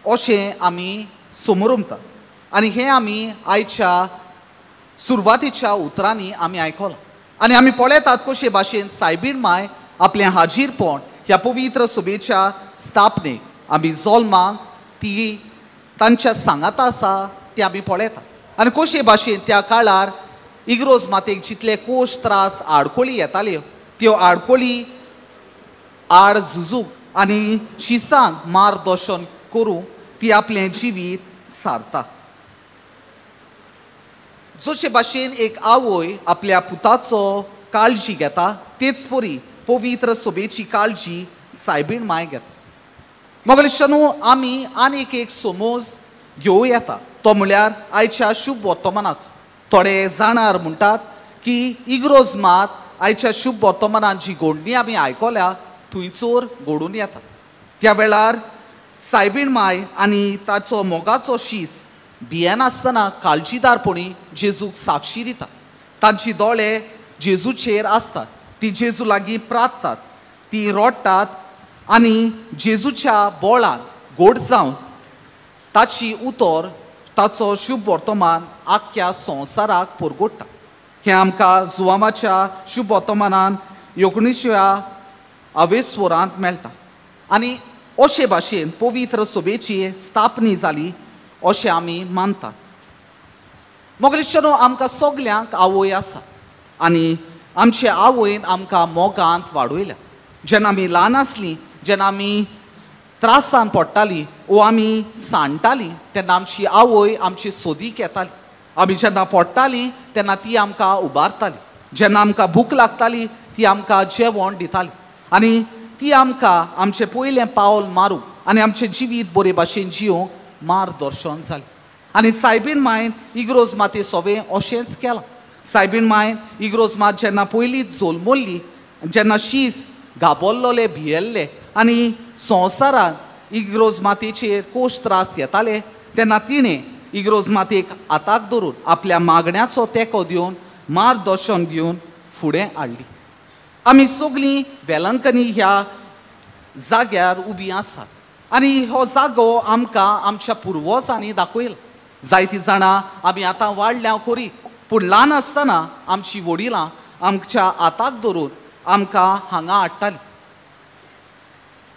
अशें आमी समरुमता. आनी हें आमी आयच्या सुरवातीच्या उतरांनी आमी आयकलां. आनी आमी पळयतात कशे भाशेन सायबीण माय आपलें हाजीरपण ह्या पवित्र सोबेच्या स्थापनेक आमी जोल्माक ती तांच्या सांगाता आसा ती आमी पळयतात. आनी कशे भाशेन त्या काळार इग्रोज मातेक जितले कोश त्रास आडखळी येताल्यो त्यो आडखळी आड झुजूंक आनी शिसांक मार्गदर्शन करूंक ती आपलें जिवीत सारता. जशे भाशेन एक आवय आपल्या पुताचो काळजी घेता तेच परी पवित्र सोबेची काळजी सायबीण माय घेता. मोगलिश्टानू, आमी आनीक एक समज घेवं येता तो म्हळ्यार आयच्या शुभ वर्तमानाचो. थोडे जाणार म्हणटात की इग्रोज मात आयच्या शुभ वर्तमानान जी गोडणी आमी आयकल्या थंयचोर घडून येता. त्या वेळार सायबीण माय आनी ताचो मोगाचो शीस भियेनासतना काळजीदारपणी जेजूक साक्षी दिता. तांची दोळे जेजूचेर आसतात, ती जेजू लागीं प्रार्थतात, ती रडटात आनी जेजूच्या बोळान गोड जावन ताची उतर ताचो शुभ वर्तमान आख्ख्या संवसाराक परगोडटा. हें आमकां जुवामाच्या शुभ वर्तमानान 19व्या अवेस्वरांत मेळटा. आनी अशे भाशेन पवित्र सोबेची स्थापनी जाली अशें आमी मानतात. मोगलिश्टानू, आमकां सगल्यांक आवय आसा आनी आमचे आवयन आमकां मोगांत वाडयल्या. जेन्ना आमी ल्हान आसलीं, जेन्ना आमी त्रासान पडटालीं वो आमी सांडटालीं तेन्ना आमची आवय आमची सोदीक येताली. आमी जेन्ना पडटालीं तेन्ना ती आमकां उबारताली. जेन्ना आमकां भूक लागताली ती आमकां जेवण दिताली आनी ती आमकां आमचें पयलें पावल मारूंक आनी आमचें जिवीत बरे भाशेन जियोंक मार्गदर्शन जालें. आनी सायबीण मायन इग्रोज माते सोवें अशेंच केलां. सायबीण मायन इग्रोज मात जेन्ना पयलींच जोल्मोल्ली, जेन्ना शीस गाबोल्लोले भियेल्ले आनी संवसारान इग्रोज मातेचेर कोश त्रास येताले तेन्ना तिणें इग्रोज मातेक हाताक धरून आपल्या मागण्याचो तेंको दिवन मार्गदर्शन दिवन फुडें हाडली. आमी सगळीं वेलंकनी ह्या जाग्यार उबी आसात आनी हो जागो आमकां आमच्या पुर्वजांनी दाखयला. जायतीं जाणां आमी आतां वाडल्या खरी, पूण ल्हान आसतना आमची वडिलां आमच्या हाताक धरून आमकां हांगा हाडटालीं.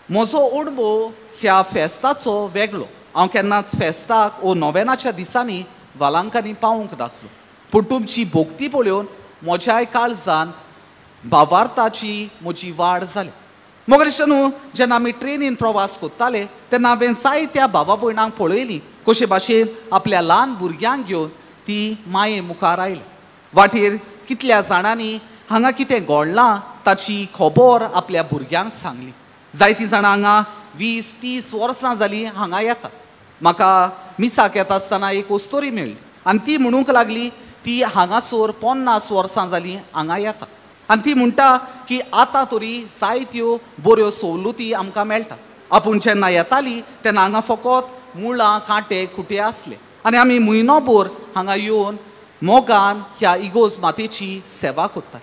म्हजो अणभव ह्या फेस्ताचो वेगळो. हांव केन्नाच फेस्ताक वो नोवेनाच्या दिसांनी वालांकांनी पावूंक नासलो, पूण तुमची भोक्ती पळोवन म्हज्याय काळजान भावार्थाची म्हजी वाड जाली. मोगलिश्टानू, जेन्ना आमी ट्रेनीन प्रवास करताले तेन्ना हांवें जायत्या भावा भयणांक पळयलीं कशे भाशेन आपल्या ल्हान भुरग्यांक घेवन ती माये मुखार आयली. वाटेर कितल्या जाणांनी हांगा कितें घडलां ताची खबर आपल्या भुरग्यांक सांगली. जायतीं जाणां हांगा 20-30 वर्सां जालीं हांगा येता. म्हाका मिसाक येता आसतना एक ओस्तोरी मेळ्ळी आनी ती म्हणूंक लागली ती हांगासर 50 वर्सां जालीं हांगा येता आनी ती म्हणटा की आतां तरी जायत्यो बऱ्यो सवलती आमकां मेळटा. आपूण जेन्ना येताली तेन्ना हांगा फकत मुळां कांटे खुटे आसले आनी आमी म्हयनोभर हांगा येवन मोगान ह्या इगोर्ज मातेची सेवा करता.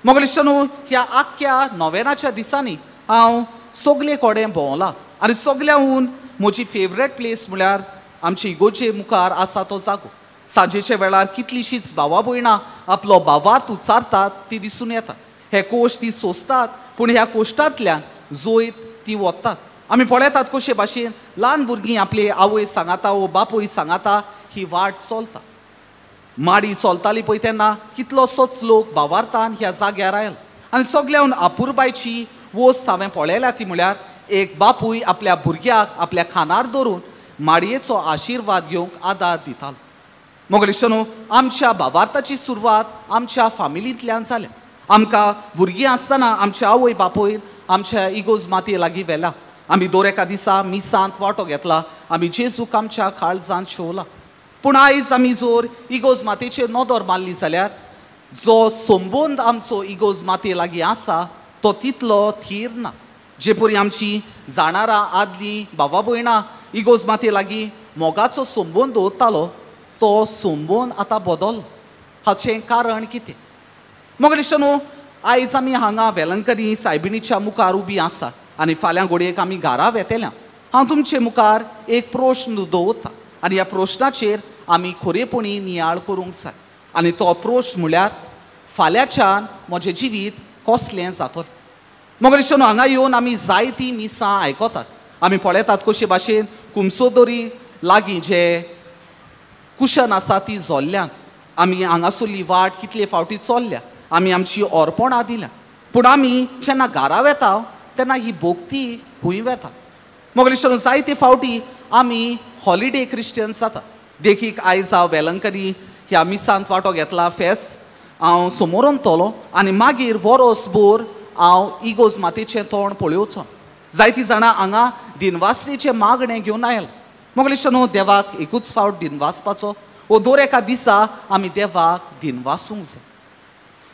मोगलिश्टानो, ह्या आख्ख्या नोवेनाच्या दिसांनी हांव सगले कडेन भोंवला आनी सगल्याहून म्हजी फेवरेट प्लेस म्हळ्यार आमचे इगोर्जे मुखार आसा तो जागो. सांजेच्या वेळार कितलीशींच भावा भयणां आपलो भावार्थ उच्चारतात ती दिसून येता. हे कोश ती सोंसतात पूण ह्या कोश्टांतल्यान जैत ती वतात. आमी पळयतात कशे भाशेन ल्हान भुरगीं आपले आवय सांगाता वो बापूय सांगाता ही वाट चलता. माडी चलताली पळय तेन्ना कितलोसोच लोक भावार्थान ह्या जाग्यार आयलो आनी सगल्याहून अपुरबायची वस्त हांवें पळयल्या ती म्हळ्यार एक बापूय आपल्या भुरग्याक आपल्या खानार धरून माडयेचो आशिर्वाद घेवंक आदार दितालो. मोगलिश्टानो, आमच्या भावार्थाची सुरवात आमच्या फामिलींतल्यान जाल्या. आमकां भुरगीं आसतना आमच्या आवय बापूय आमच्या इगोर्ज मातये लागीं व्हेला. आमी दर एका दिसा मिसांत वांटो घेतला, आमी जेजूक आमच्या काळजांत शेवला. पूण आयज आमी जर इगोर्ज मातेचेर नदर मारली जाल्यार जो संबंद आमचो इगोर्ज मातये लागीं आसा तो तितलो थीर ना. जे परी आमची जाणारां आदलीं भावा भयणां इगोर्ज मातये लागीं मोगाचो संबंद दवरतालो तो संबंद आतां बदल. हाचें कारण कितें? मोगलिश्टानो, आयज आमी हांगा वेलंकनी सायबिणीच्या मुखार उबी आसा आनी फाल्यां घडयेक आमी घरा वेतल्या. हांव तुमचे मुखार एक प्रश्न दवरता आनी ह्या प्रश्नाचेर आमी खरेपणी नियाळ करूंक जाय आनी तो प्रश्न म्हळ्यार फाल्यांच्यान म्हजें जिवीत कसलें जातलें. मोगलिश्टानो, हांगा येवन आमी जायतीं मिसां आयकतात. आमी पळयतात कशे भाशेन कुमसोदोरी लागीं जे कुशन आसा ती जोल्ल्यान आमी हांगासरली वाट कितले फावटी चल्ल्या, आमी आमची अर्पणां दिल्या. पूण आमी जेन्ना घरा वेता तेन्ना ही भोक्ती खंय वेता? मोगलिश्टानो, जायते फावटी आमी हॉलिडे क्रिश्चन्स जाता. देखीक आयज हांव वेलंकनी ह्या मिसांत वांटो घेतला, फेस्त हांव समोरमतलो आनी मागीर वरोसभर हांव इगोर्ज मातेचें तोंड पळोवचो. जायतीं जाणां हांगा दिनवासणेचें मागणें घेवन आयला. मोगलिश्टानो, देवाक एकूच फावट दिनवासपाचो वो दर एका दिसा आमी देवाक दिनवासूंक जाय.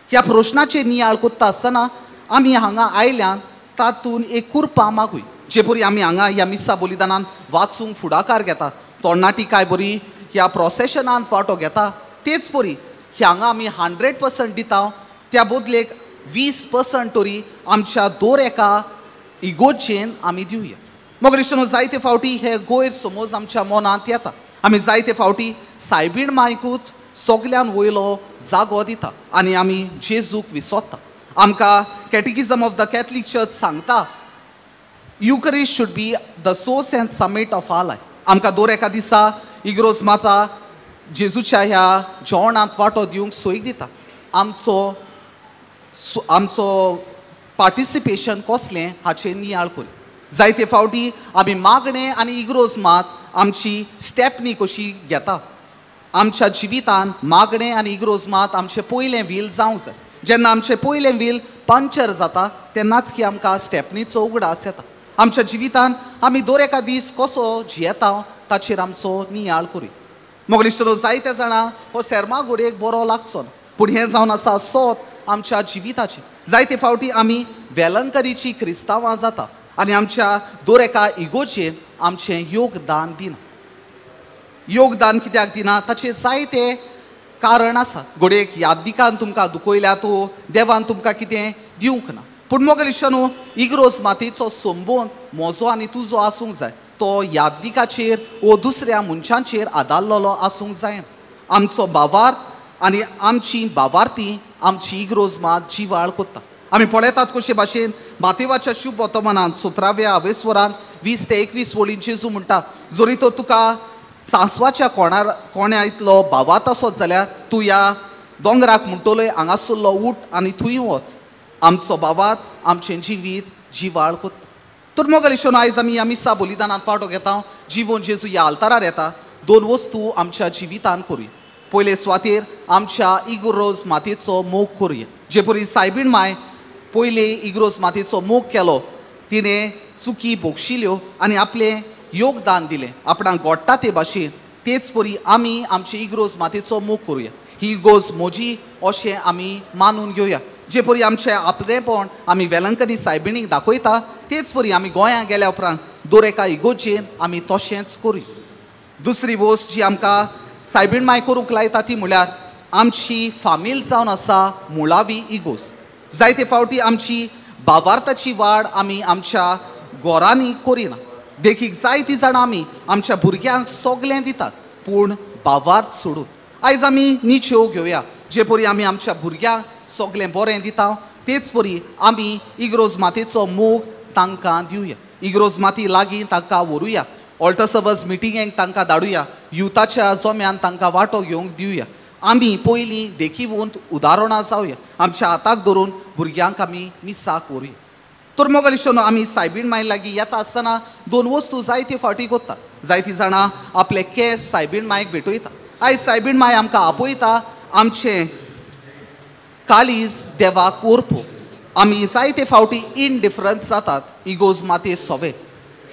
ह्या प्रश्नाचेर नियाळ करता आसतना आमी हांगा आयल्यान तातूंत एक कुरपा मागूय. जे परी आमी हांगा ह्या मिसा बलिदानान वाचूंक फुडाकार घेता, तरणाटी काय बरी ह्या प्रोसेशनान वांटो घेता, तेच परी हांगा आमी 100% दिता त्या बदलेक 20% तरी आमच्या दर एका इगोर्जेन आमी दिवया. मोगलिश्टानो, जायते फावटी हे गैरसमज आमच्या मनांत येता. आमी जायते फावटी सायबीण मायकूच सगल्यान वयलो जागो दिता आनी आमी जेजूक विसरता. आमकां catechism of the Catholic church सांगता Eucharist should be the source and summit of our life. आमकां दर एका दिसा इगोर्ज माता जेजूच्या ह्या जेवणांत वांटो दिवंक सोय दिता. आमचो आमचो पार्टिसिपेशन कसलें हाचें नियाळ करी. जायते फावटी आमी मागणें आनी इगोर्ज मात आमची स्टेपनी कशी घेता. आमच्या जिवितान मागणें आनी इगोर्ज मात आमचें पयलें व्हील जावंक जाय. जेन्ना आमचें पयलें व्हील पंक्चर जाता तेन्नाच की आमकां स्टेपनीचो उगडास येता. आमच्या जिवितान आमी दर एका दीस कसो जियेता ताचेर आमचो नियाळ करूया. मोगलिश्टानो, जायते जाणां हो सेर्मा घडयेक बरो लागचो ना, पूण हें जावन आसा सोत आमच्या जिविताचें. जायते फावटी आमी वेलंकरीची क्रिस्तांवां जाता आनी आमच्या दर एका इगोर्जेन आमचें योगदान दिना. योगदान कित्याक दिना ताचें जायते कारण आसा. घडयेक याददिकान तुमकां दुखयल्या तो देवान तुमकां कितें दिवंक ना. पूण मोगलिश्टानो, इगोर्ज मातेचो संबंद म्हजो आनी तुजो आसूंक जाय. तो याददिकाचेर वो दुसऱ्या मनशांचेर आदारलेलो आसूंक जायना. आमचो भावार्थ आनी आमची भावार्थी आमची इगोर्ज मात जिवाळ करता. आमी पळयतात कशे भाशेन मातेवाच्या शुभ वर्तमानान 17व्या आवेस्वरान 20 ते 21 वळीन जेजू म्हणटा, जरी तो तुका सांसवाच्या कोण्या इतलो भावार्थ आसत जाल्यार तूं ह्या दोंगराक म्हणटलोय हांगासरलो उठ आनी थंय वच. आमचो भावार्थ आमचें जिवीत जिवाळ करता. तर मोगलिश्टानो, आयज आमी ह्या मिसा बलिदानांत वांटो घेता. जिवन जेजू ह्या आल्तारार येता. दोन वस्तू आमच्या जिवितान करूया. पयले सुवातेर आमच्या इगोर्ज मातेचो मोग करूया. जे परी सायबीण माय पयले इगोर्ज मातेचो मोग केलो, तिणें चुकी भोगशिल्यो आनी आपलें योगदान दिलें आपणाक घडटा ते भाशेन, तेच परी आमी आमचे इगोर्ज मातेचो मोग करूया. ही इगोर्ज म्हजी अशें आमी मानून घेवया. जे परी आमचें आपलेंपण आमी वेलंकनी सायबिणीक दाखयता, तेच परी आमी गोंया गेल्या उपरांत दर एका इगोर्जेन आमी तशेंच करूया. दुसरी वस्त जी आमकां सायबीण माय करूंक लायता ती म्हळ्यार आमची फामील जावन आसा मुळावी इगोर्ज. जायते फावटी आमची बावार्थाची वाड आमी आमच्या घरांनी करिना. देखीक जायतीं जाणां आमी आमच्या भुरग्यांक सगळें दितात पूण बावार्थ सोडून. आयज आमी निच्यो घेवया, जे परी आमी आमच्या भुरग्यांक सगळें बरें दिता तेच परी आमी इग्रोज मातेचो मोग तांकां दिवया. इग्रोज माती लागीं तांकां व्हरुया, ऑल्टर सर्वस मिटिंगेक तांकां धाडुया, युथाच्या जम्यान तांकां वांटो घेवंक दिवया. आमी पयलीं देखीवंत उदाहरणां जावया, आमच्या हाताक धरून भुरग्यांक आमी मिसाक व्हरुया. तर मोगालिशोनो आमी सायबीण माय लागीं येता आसतना दोन वस्तू जायते फावटी कोत्ता. जायतीं जाणां आपले केंस सायबीण मायक भेटयता. आयज सायबीण माय आमकां आपयता आमचें काळीज देवाक ओरपो. आमी जायते फावटी इनडिफरन्स जातात इगोज माते सोवे.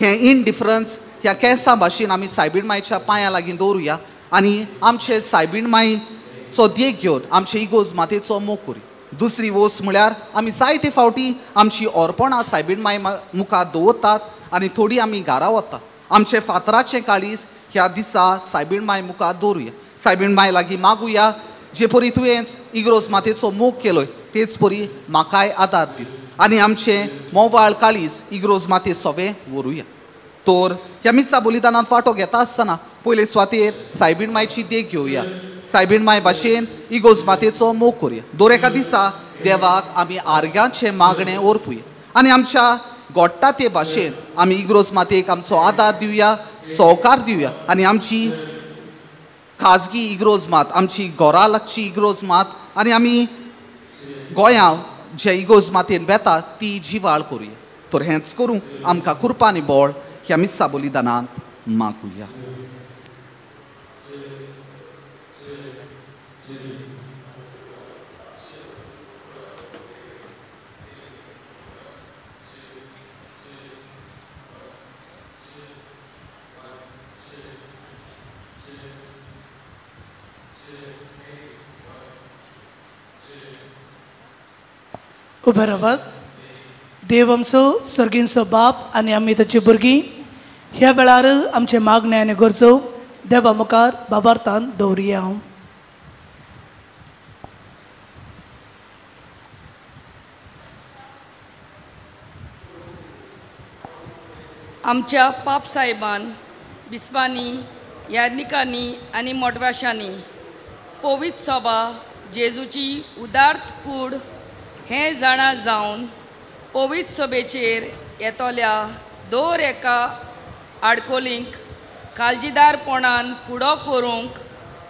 हें इनडिफरन्स ह्या केंसां भाशेन आमी सायबीण मायच्या पांयां लागीं दवरुया आनी आमचे सायबीण मायचो देख घेवन आमचे इगोज मातेचो मोग करुया. दुसरी वस्त म्हळ्यार आमी जायते फावटी आमची अर्पणां सायबीण माय मुखार दवरतात आनी थोडी आमी घरा वतात. आमचें फातराचें काळीज ह्या दिसा सायबीण माय मुखार दवरुया. सायबीण माय लागीं मागुया, जे परी तुवें इग्रोज मातेचो मोग केलोय तेच परी म्हाकाय आदार दिव आनी आमचें मोवाळ काळीज इग्रोज माते सोवे व्हरुया. तर ह्या मिसा बलिदानांत वांटो घेता आसतना पयले सुवातेर सायबीण मायची देख घेवया. सायबीण माय भाशेन इगोज मातेचो मोग करुया. दर एका दिसा देवाक आमी आर्गांचें मागणें ओरपुया आनी आमच्या गोडटा ते भाशेन आमी इग्रोज मातेक आमचो आदार दिवया, सहकार दिवया आनी आमची खाजगी इग्रोज मात, आमची घरा लागची इग्रोज मात आनी आमी गोंया जे इगोज मातेन वेता ती जिवाळ करुया. तर हेंच करूंक आमकां कृपा आनी बळ ह्या मिसा बलिदानांत मागुया. उबे रावात. देव आमचो सर्गींचो बाप आनी आमी ताची भुरगीं ह्या वेळार आमचे मागणे आनी गरजो देवा मुखार बाबार्थान दवरुया. आमच्या पाप साहेबान बिस्पांनी याज्ञिकांनी आनी मोटवाशांनी पवित्र सभा जेजूची उदार्थ कूड हें जाणा जावन पवित्र सभेचेर येतल्या दर एका आडकोलींक काळजीदारपणान फुडो करूंक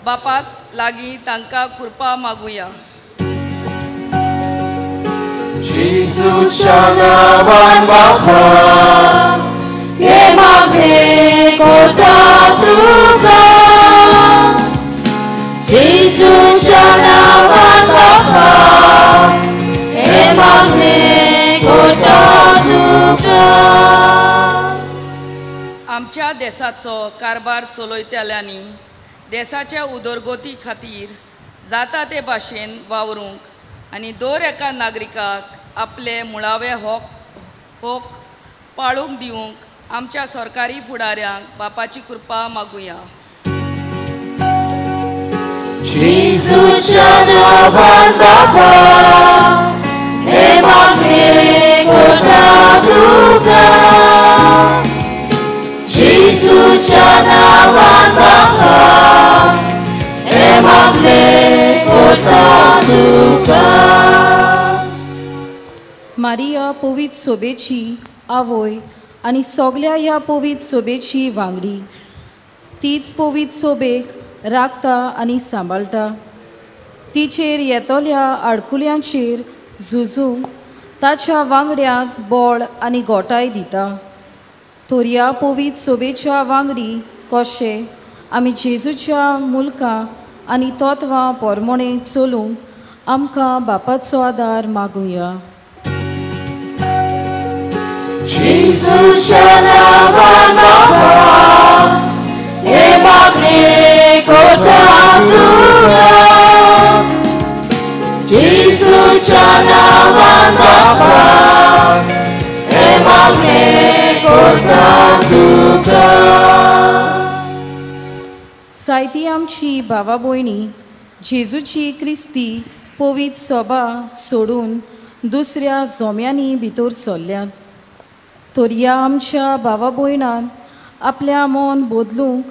बापाक लागीं तांकां कृपा मागुया. जेजूच्या नांवान बापा हे मागणें कोता तुका. जेजूच्या नांवान बापा हे मागणें कोता तुका. आमच्या देसाचो कारभार चलयतल्यांनी देसाच्या उदरगती खातीर जाता ते भाशेन वावरूंक आनी दर एका नागरिकाक आपले मुळावे हक पाळूंक दिवंक आमच्या सरकारी फुडाऱ्यांक बापाची कृपा मागुया. जेजूच्या नांवान बापा हे मागणें कोता तुका. जेजूच्या नांवान बापा हे मागणें कोता तुका. मारिया पवित्र सोबेची आवय आनी सगल्या ह्या पवित्र सोबेची वांगडी, तीच पवित्र सोबेक राखता आनी सांबाळटा. तिचेर येतल्या आडकुल्यांचेर झुजूंक ताच्या वांगड्यांक बळ आनी गोटाय दिता. तर ह्या पवित्र सोबेच्या वांगडी कशे आमी जेजूच्या मुलकां आनी तत्वां पोरमोणे चलूंक आमकां बापाचो आदार मागुया. जेजूच्या नांवान बापा हे मागणें कोता तुका. जेजूच्या नांवान बापा हे मागणें मागणें करता तुका. सायती आमची भावा भयणी जेजूची क्रिस्ती पवित्र सभा सोडून दुसऱ्या जोम्यांनी भितर सरल्यात, तर ह्या आमच्या भावा भयणान आपल्या मन बदलूंक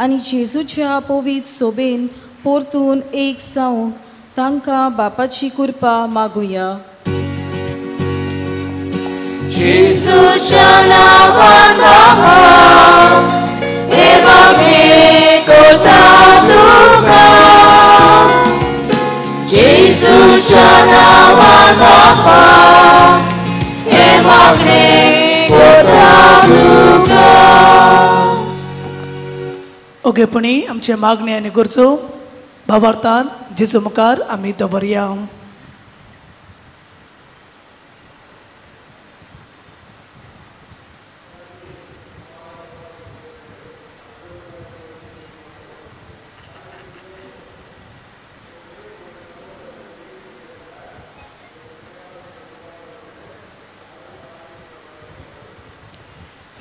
आनी जेजूच्या पवित्र सोबेन परतून एक जावंक तांकां बापाची कृपा मागुया. जेजूच्या नांवान बाबा हे मागणें करता तुका. जेजूच्या नांवान बाबा हे मागणें करता तुका. ओगेपणी आमचे मागणे आनी गरजो भावार्थान जेजू मुखार आमी दवरया.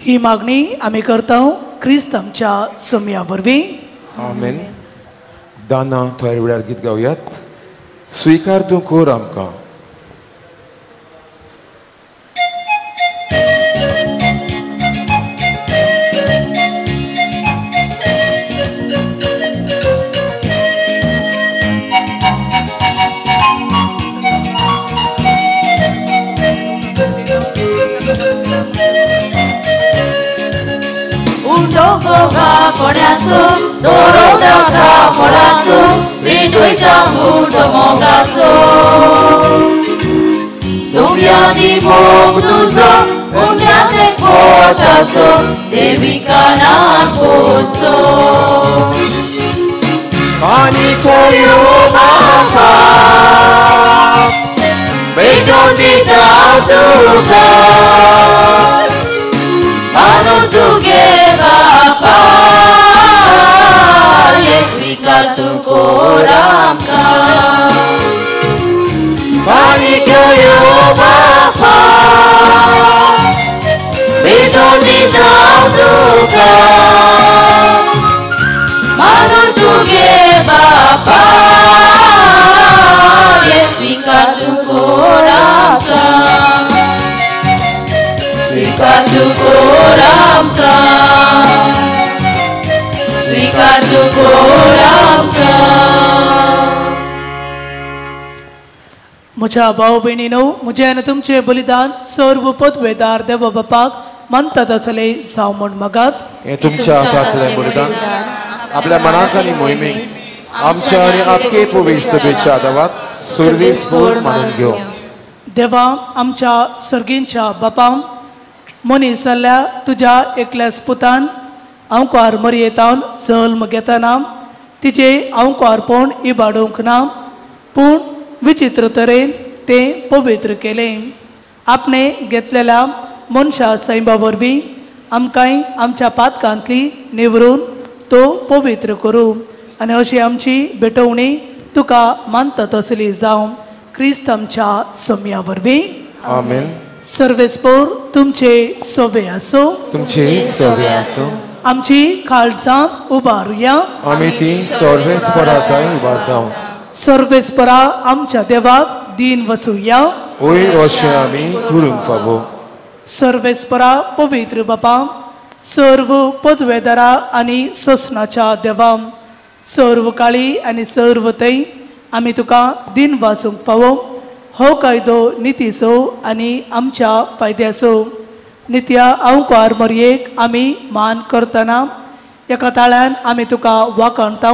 ही मागणी आमी करता क्रिस्त आमच्या सोम्या वरवीं. आमेन. दाना थोड्या वेळार गीत गावयात. स्वीकार तूं कोर आमकां. कोण्याचो सोरो दाखा फळाचो भेटोयता गुंड मोगाचो सोम्यानी मोग तुजो उंड्याते पोटाचो देविका नान पोसो आनी कोयो बाबा भेटोन दिता तुका मानून तुगे बापा ये स्वीकार तूं कोर आमकां. आनी कोयो बापा भेटोन दिता तुका मानून तुगे बापा ये स्वीकार तूं कोर आमकां. स्वीकार तूं कोर आमकां. स्वीकार तूं कोर आमकां. म्हज्या भाव भयणीनो, म्हजें आनी तुमचें बलिदान सर्व पदवेदार देव बापाक मानतात आसलें जावं म्हूण मागात. हें तुमच्या हातांतलें बलिदान आपल्या मनाक आनी मोहिमेक आमच्या आनी आख्खे पवित्र सभेच्या आदावात सुर्वेस पूर्ण मानून घेवं. देवा आमच्या सर्गींच्या बापा, मनीस जाल्ल्या तुज्या एकल्याच पुतान आंवकार मरयेतावन जल्म घेतना तिचे आंवकारपण इबाडूंक ना, पूण विचित्र तरेन तें पवित्र केलें. आपणे घेतलेल्या मनशा सैमा वरवीं आमकांय आमच्या पातकांतली निवरून तो पवित्र करूं आनी अशी आमची भेटवणी तुका मानता तसली जावं क्रिस्त आमच्या सोम्या वरवीं. आमेन. सर्वेस्पोर तुमचे सोबे आसो. तुमचे सोबे आसो. आमची काळजां उबारुया. आमी ती सर्वेस्परा थंय उबारता. सर्वेस्परा आमच्या देवाक दीन वसुया. ओय अशें आमी करूंक फावो. सर्वेस्परा पवित्र बापा, सर्व पदवेदारा आनी सोसणाच्या देवा, सर्व काळी आनी सर्व थंय आमी तुका दीन वासूंक फावो. हो कायदो नितीचो आनी आमच्या फायद्याचो. नित्या आंवकार मरयेक आमी मान करतना एका ताळ्यान आमी तुका वाखाणता,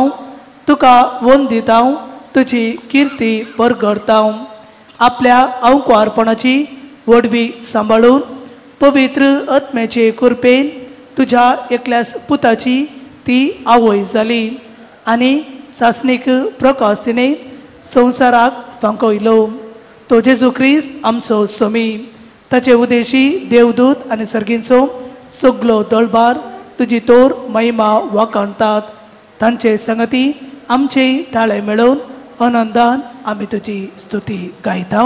तुका वंदिता, तुजी किर्ती परगडता. आपल्या आंवकारपणाची व्हडवी सांबाळून पवित्र आत्म्याचे कृपेन तुज्या एकल्याच पुताची ती आवय जाली आनी सासणीक प्रकाश तिणें संवसाराक फांकयलो. तो जेजू क्रिस्त आमचो स्वामी. ताचे उदेशी देवदूत आनी सर्गींचो सगलो दळबार तुजी तोर महिमा वाखाणतात. तांचे संगती आमचे ताळे मेळोवन आनंदान आमी तुजी स्तुती गायता.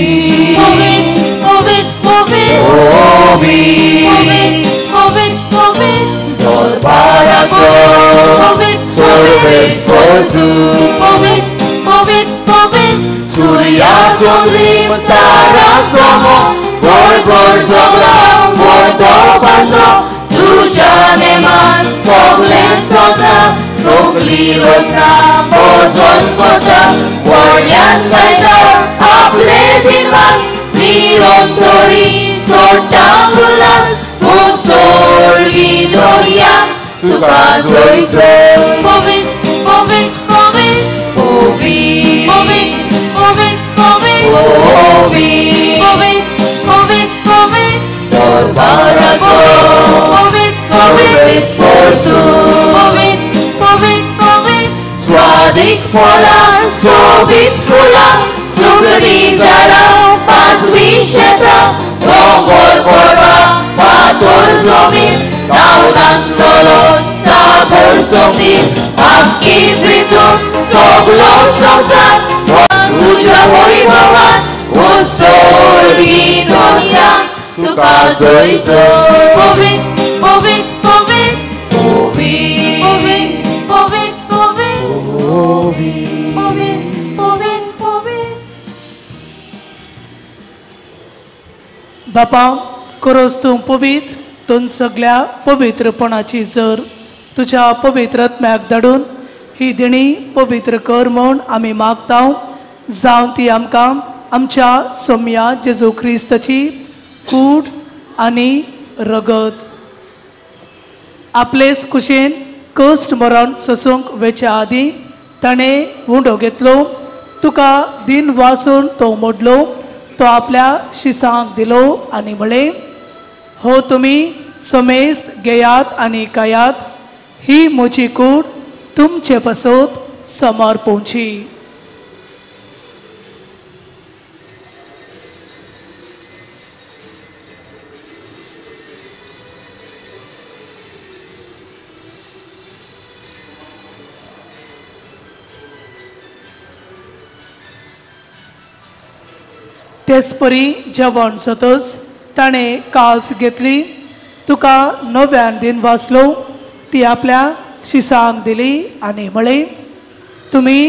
Povit, povit, povit, povit, povit, povit, दरबाराचो Sarves पोर तूं, povit, povit, povit, सुर्याचो लीम ताराचो मोग, गोड गोड जोगला मोड दोपाचो, तुज्या नेमान सगळें चलता, सगळी रचना भजन करता, व्हडल्यान गायता आपले दिनवास, निरंतरी सोडटा उल्हास, सोडली दर्या तुका जय जय. Povit, povit, povit, povit, povit, povit, povit, povit, povit, povit, दरबाराचो povit, Sarves पोर तूं, povit, povit, povit, स्वादीक फळां सोबीत फुलां, सुगडी झाडां पांचवी शेतां, दोंगर पडवा फातर जमीन, धांवन आसलेलो सागर जमीन, आख्खी पृथ्वी सगलो संवसार, तुज्या वैभवान उसोरी दुनिया तुका जय जय. Povit, povit, povit, povit, povit, povit, povit, povit, povit, povit. बापा करोस तूं पवित्र, तूं सगळ्या पवित्रपणाची जर तुज्या पवित्र आत्म्याक धाडून ही देणी पवित्र कर म्हूण आमी मागता, जावं ती आमकां आमच्या सोम्या जेजू क्रिस्ताची कूड आनी रगत. आपलेच कुशेन कश्ट मरण सोसूंक वेच्या आदीं ताणें उंडो घेतलो, तुका दिन वासून तो मोडलो, तो आपल्या शिसांक दिलो आनी म्हळें, हो तुमी समेस्त घेयात आनी खायात, ही म्हजी कूड तुमचे पासत समर्पोवची. तेचपरी जेवण जातच ताणें काल्स घेतली, तुका नव्यान दिन वाचलो, ती आपल्या शिसांक दिली आनी म्हळें, तुमी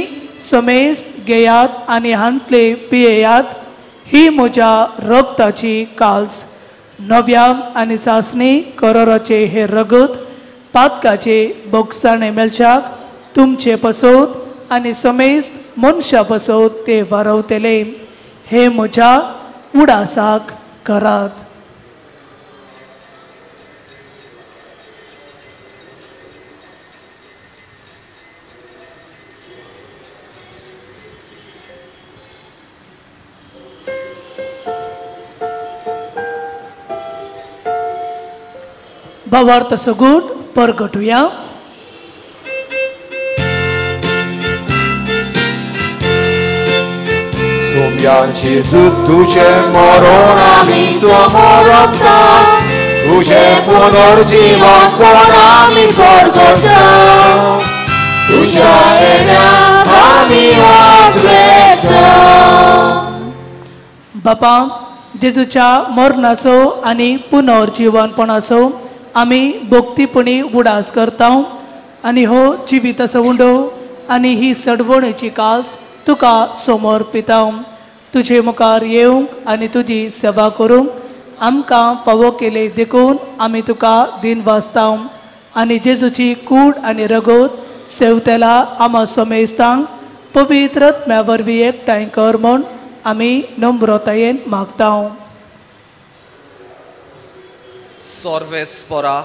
समेस्त घेयात आनी हांतले पियेयात, ही म्हज्या रगताची काल्स, नव्या आनी चांचणी कराराचे हे रगत पातकाचे बोगसाणे मेळच्याक तुमचे पसत आनी समेस्त मनशा पसत ते वारवतले, हे म्हज्या उडासाक करात. भावार्थ सगूण परगटुया. सोम्यांची तुझे मरण आमी समोरता, तुझे पुनर्जीवन पण आमी परगटा, तुझ्या येण्याक आमी आत्रेता. बापा जेजूच्या मरणाचो आनी पुनर्जीवनपणाचो आमी भक्तीपणी उडास करता आनी हो जिविताचो उंडो आनी ही सडवणेची काल्स तुका समर्पिता. तुजे मुखार येवंक आनी तुजी सेवा करूंक आमकां फावो केले देखून आमी तुका दिन वाचता आनी जेजूची कूड आनी रगत सेवतेला आमा समेस्तांक पवित्र आत्म्या वरवीं एकठांय कर म्हूण आमी नम्रतायेन मागता. सोर्वेस्पोरा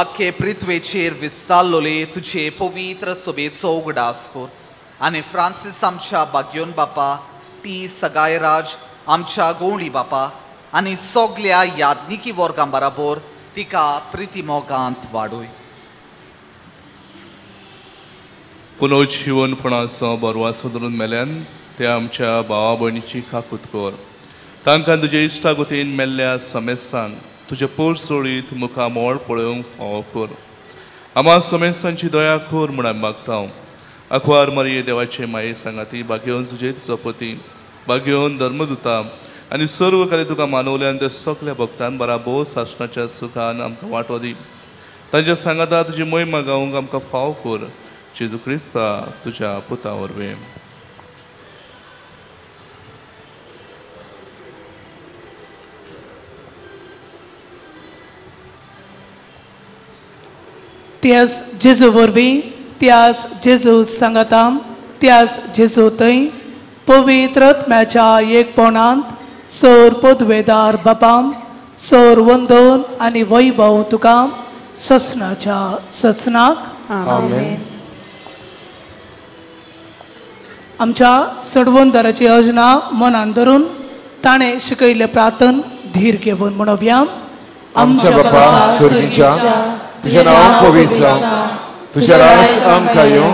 आखे पृथ्वेचेर विस्तारलोले तुझे पवित्र सभेचो उगडास कर आनी फ्रांसीस आमच्या बाग्योन बापा, टी सगायराज आमच्या गोवणी बापा आनी सगल्या याज्ञिकी वर्गां बराबर तिका प्रितीमोगांत वाडोय. पुनर्जीवनपणाचो बरवासो धरून मेल्यान ते आमच्या भावा भयणीची काकूत कर, तांकां तुजे इश्टागतीन मेल्ल्या समेस्तांक तुजे पोर सोडीत मुखा मोळ पळोवंक फावो कर. आमा समेस्तांची दया कर म्हूण आमी मागता. आंकवार मरिये देवाचे माये सांगाती भाग्यवन तुजे चपती भाग्योन धर्मदुता आनी सर्व कार्य तुका मानवल्यान त्या सगल्या भक्तान बराबर सासणाच्या सुखान आमकां वांटो दी. तांच्या सांगाता तुजी मोहिमा गावंक आमकां फाव कर, जेजू क्रिस्ता तुज्या पुता वरवीं. त्यास जेजू वरवीं, त्यास जेजू सांगाता, त्यास जेजू थंय पवित्र आत्म्याच्या एकपणांत सोर पदवेदार बापाम सोर वंदन आनी वैभव तुका ससनाच्या ससनाक. आमेन. आमच्या सडवंदराची योजना मनान धरून ताणें शिकयल्लें प्रार्थन धीर घेवन म्हणोवया. आमच्या बापा स्वर्गीच्या, तुझें नांव पवित्र जावं, तुजें राज आमकां येवं,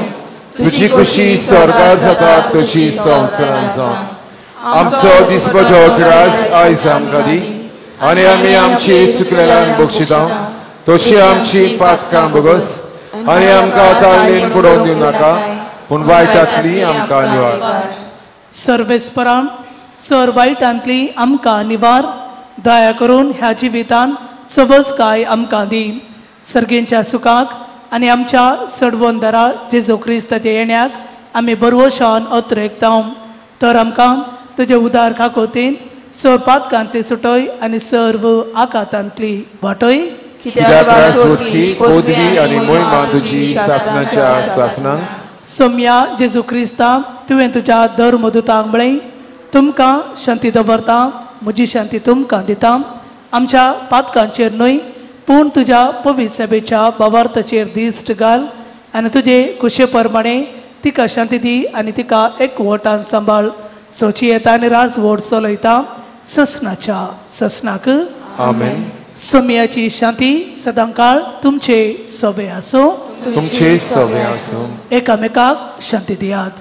तुजी खुशी स्वर्गार जाता तशी संवसारांत जावं. आमचो दिसपटो ग्रास आयज आमकां दी आनी आमी आमची चुकलेल्यान बक्षिता तशी आमची पातकां बगस आनी आमकां ताळमेन बुडोवन दिवं नाका, पूण वायटांतली आमकां निवार. सर्वेस्परान सर वायटांतली आमकां निवार, दया करून ह्या जिवितान सवसकाय आमकां दी. सर्गेंच्या सुखाक आनी आमच्या सडवंदरा जेजू क्रिस्ताच्या येण्याक आमी बरवशान अत्रेकता. तर आमकां तुजे उदार खाकोतीन सर पातकांतली सुटय आनी सर्व आकातांतली वाटय. कित्याक राजवटकी, पदवी आनी मोहिमा तुजी सासणाच्या सासणाक. सोम्या जेजू क्रिस्ता, तुवें तुज्या धर्मदुतांक म्हळें, तुमकां शांती दवरता, म्हजी शांती तुमकां दिता. आमच्या पातकांचेर न्हय पूण तुज्या पवित्र सभेच्या भावार्थाचेर दिश्ट घाल आनी तुजे खुशे प्रमाणे तिका शांती दी आनी तिका एकवटान सांबाळ. सोची येता आनी राजवट चलयता ससनाच्या ससनाक. आमेन. सोम्याची शांती सदांकाळ तुमचे सोबे आसूं. तुमचे सोबे आसूं. एकामेकाक शांती दियात.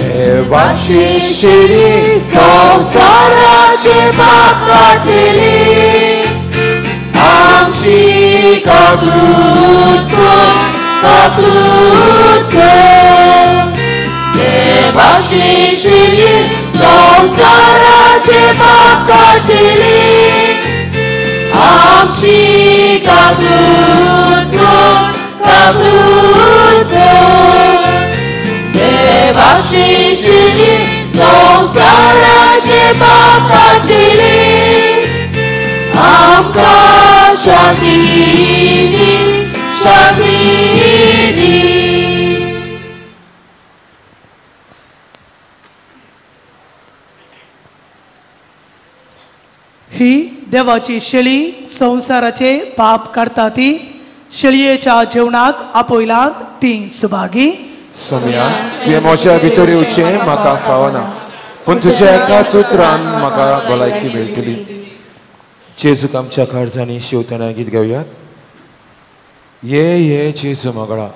देवाची शिरी संवसाराचे पाप काडटली, आमची काकूत कर, काकूत कर. देवाची शिरी संवसाराचे पाप काडटली, आमची काकूत कर, काकूत कर. देवाची शिरी संवसाराचे पाप काडटली, आमकां शांती दी, शांती दी. ही देवाची शेळी संवसाराचे पाप काडटा ती शेळयेच्या जेवणाक आपयलात ती सुभागी. सोम्या, तुवें म्हज्या भितर येवचें म्हाका फावना, पूण तुज्या एकाच उतरान म्हाका भलायकी मेळटली. जेजूक आमच्या काळजांनी शेवतना गीत गावयात. ये ये जेजू मगळा.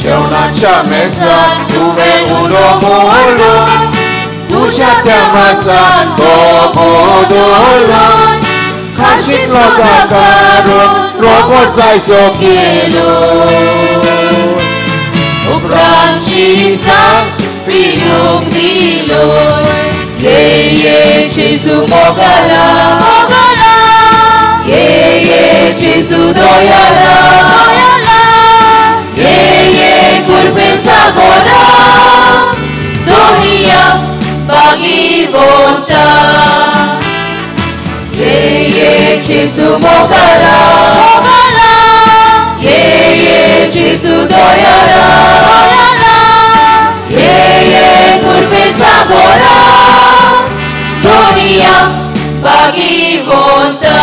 जेवणाच्या मेजार तुवें उलो मोडलो, तुज्या त्या मासान तो बदलो, खाशींतलो ताका रोगो जायसो केलो. उपरांत शिसाक पियूंक दिलो, ये ये जेजू मोगाला, मोगाला, ये ये जेजू दयाला, दयाला, ये ये कुर्बे सागोरा, दोहिया बागी वोता. ये ये जेसू मोगाला मोगाला ये ये जेसू दयाला दयाला ये ये कुर्बे सागोरा दुनिया भागीवंता.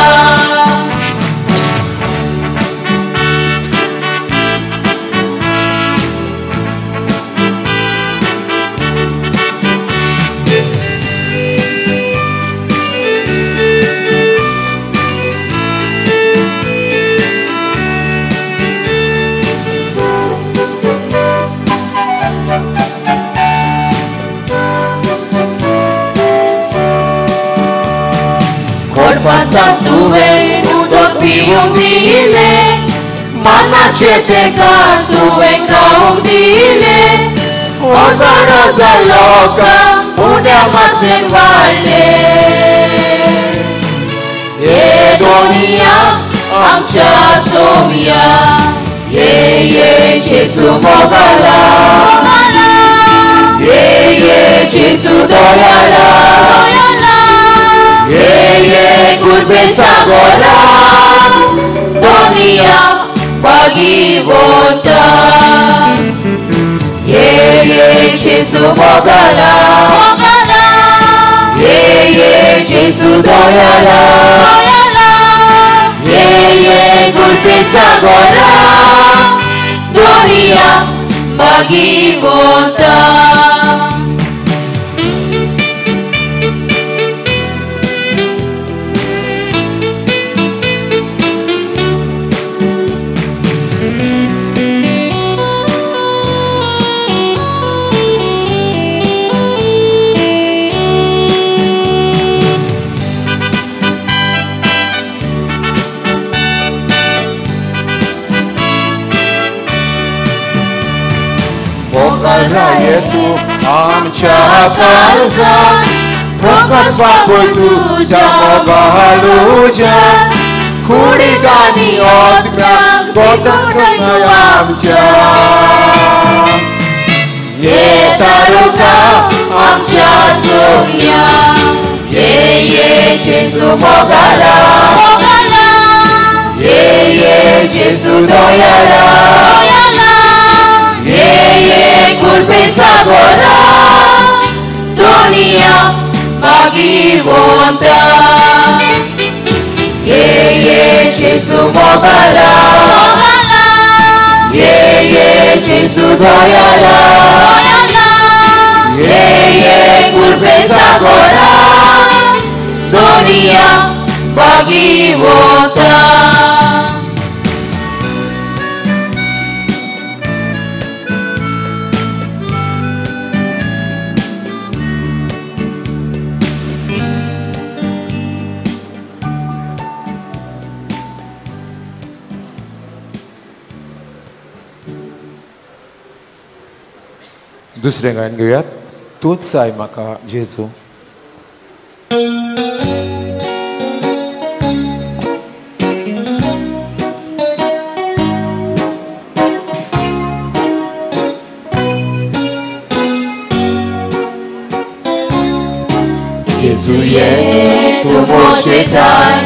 तुवें उदक पिवंक दिलें मनाचें तेका तुवें खावंक दिलें हजार हजार लोकांक उण्या मासळेन वाडलें. ये दोनिया आमच्या सोम्या ये ये जेसू मोगाला ये ये जेसू दयाला ये ये कुर्बे सागोरा दुनिया भागीवंता. ये ये जेसू मोगाला ये ये जेसू दयाला ये ये कुर्बे सागोरा दुनिया भागीवंता. तू आमच्या काळजात फोकस बापूय तुझ्या मोगालुच्या कुडी गाणी ओतग्रां गोतम आमच्या ये तारुका आमच्या सोम्या ये ये जेसू मोगाला मोगाला ये ये जेसू दयाला दयाला ये ये कुर्बे सागोरा दुनिया भागीवंता. ये ये जेसू मोगाला ये ये जेसू दयाला ये ये कुर्बे सागोरा दुनिया भागीवंता. दुसरें गायन घेवयात तूंच जाय म्हाका जेजू. जेजू ये तूं मोशेताय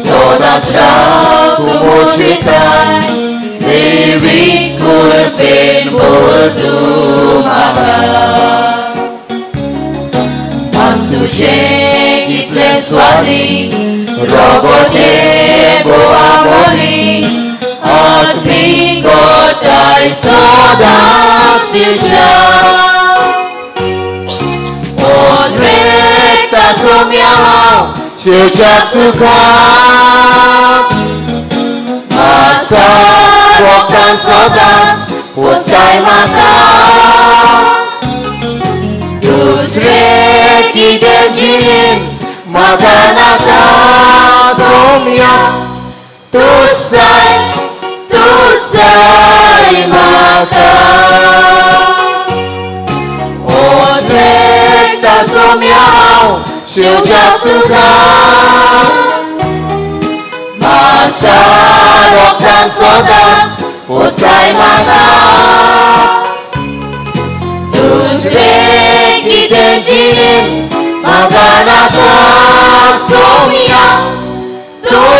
सदांच राव तूं मोशेताय देवी कुर्बेन भर तूं म्हाका मास तुजें कितलें स्वादीक रोगोते बोआबोली आत्मीक गोटाय सदांच दिवच्या ओद्रेकता सोम्या हांव शेवच्याक तुका आसा वखदान सदांच पोसाय म्हाका दुसरें कितें जिणेंत म्हाका नाका सोम्या तूंच जाय म्हाका ओद्रेकता सोम्या हांव शेवच्याक तुका आसा वखदान सदांच पोसाय म्हाका दुसरें कितें जिणेंत म्हाका नाका सोम्या तूं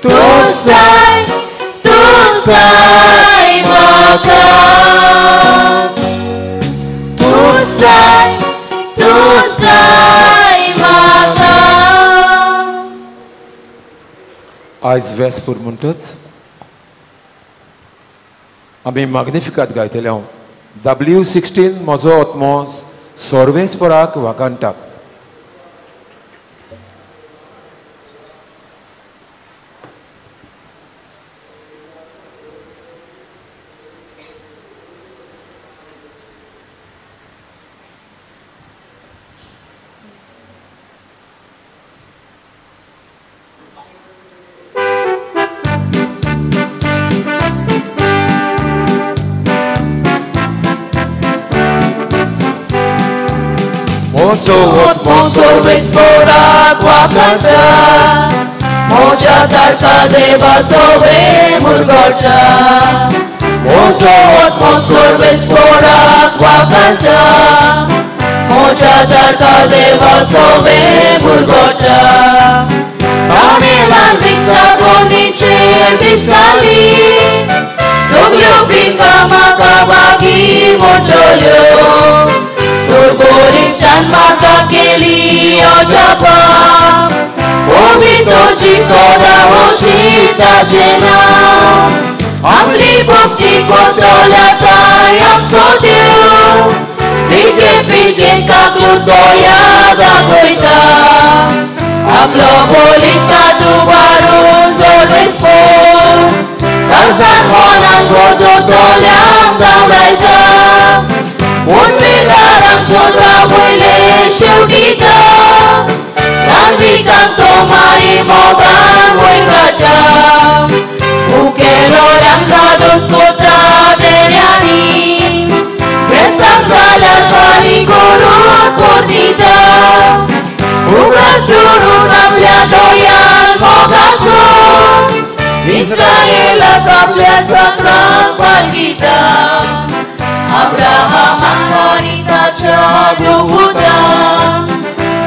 तूं जाय, तूं जाय म्हाका, तूं जाय, तूं जाय म्हाका. आयज वेस्पूर म्हणटच आमी माग्निफिकात गायतले. हांव W16 म्हजो आत्मो सर्वेस्पराक वाखाणटा. Sorvespora guacanta, moja tarka deva sove murgota. Mozo otmo sorvespora guacanta, moja tarka deva sove murgota. Pamelan visa konicher distali, soglio pinka makabagi motolyo. Sorboristan maka keli ojapa, Povitochi soda hoshita jena. Amli bhakti kotola tayam sodyu, Pite pite kaklutoya dagoita. Amlo bolista dubaru sorvespor, Tansan monan gordo tolyang dauraita. Unmilarang sodra वयले शेवटीता, धार्मिकांत तो माई मोगान वयर काडटा. उकेलो दुस्कोता देण्यांनी, बेसांग जाल्यार फाली करून पोरदिता. उगडास दवरून आपल्या दोयान मोगाचो, इस्रायलाक आपल्या चक्रांक पालगिता. अब्राहमाक आनी ताच्या देवपुतांक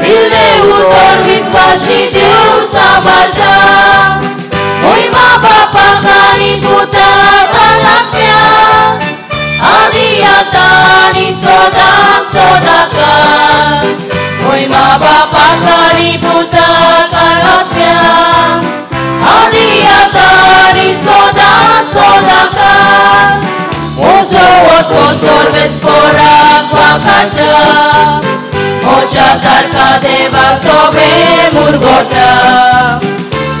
दिल्लें उतर विस्वाशी देव सांबाळटा. मोहिमा बापाक आनी पुताक आत्म्याक, आनी आतां आनी सदां सदांकाळ. मोहिमा बापाक आनी पुताक आत्म्याक, आनी आतां आनी सदां सदांकाळ. Mozo otmo sorvespora guacanta, moja tarka deva sobe murgota.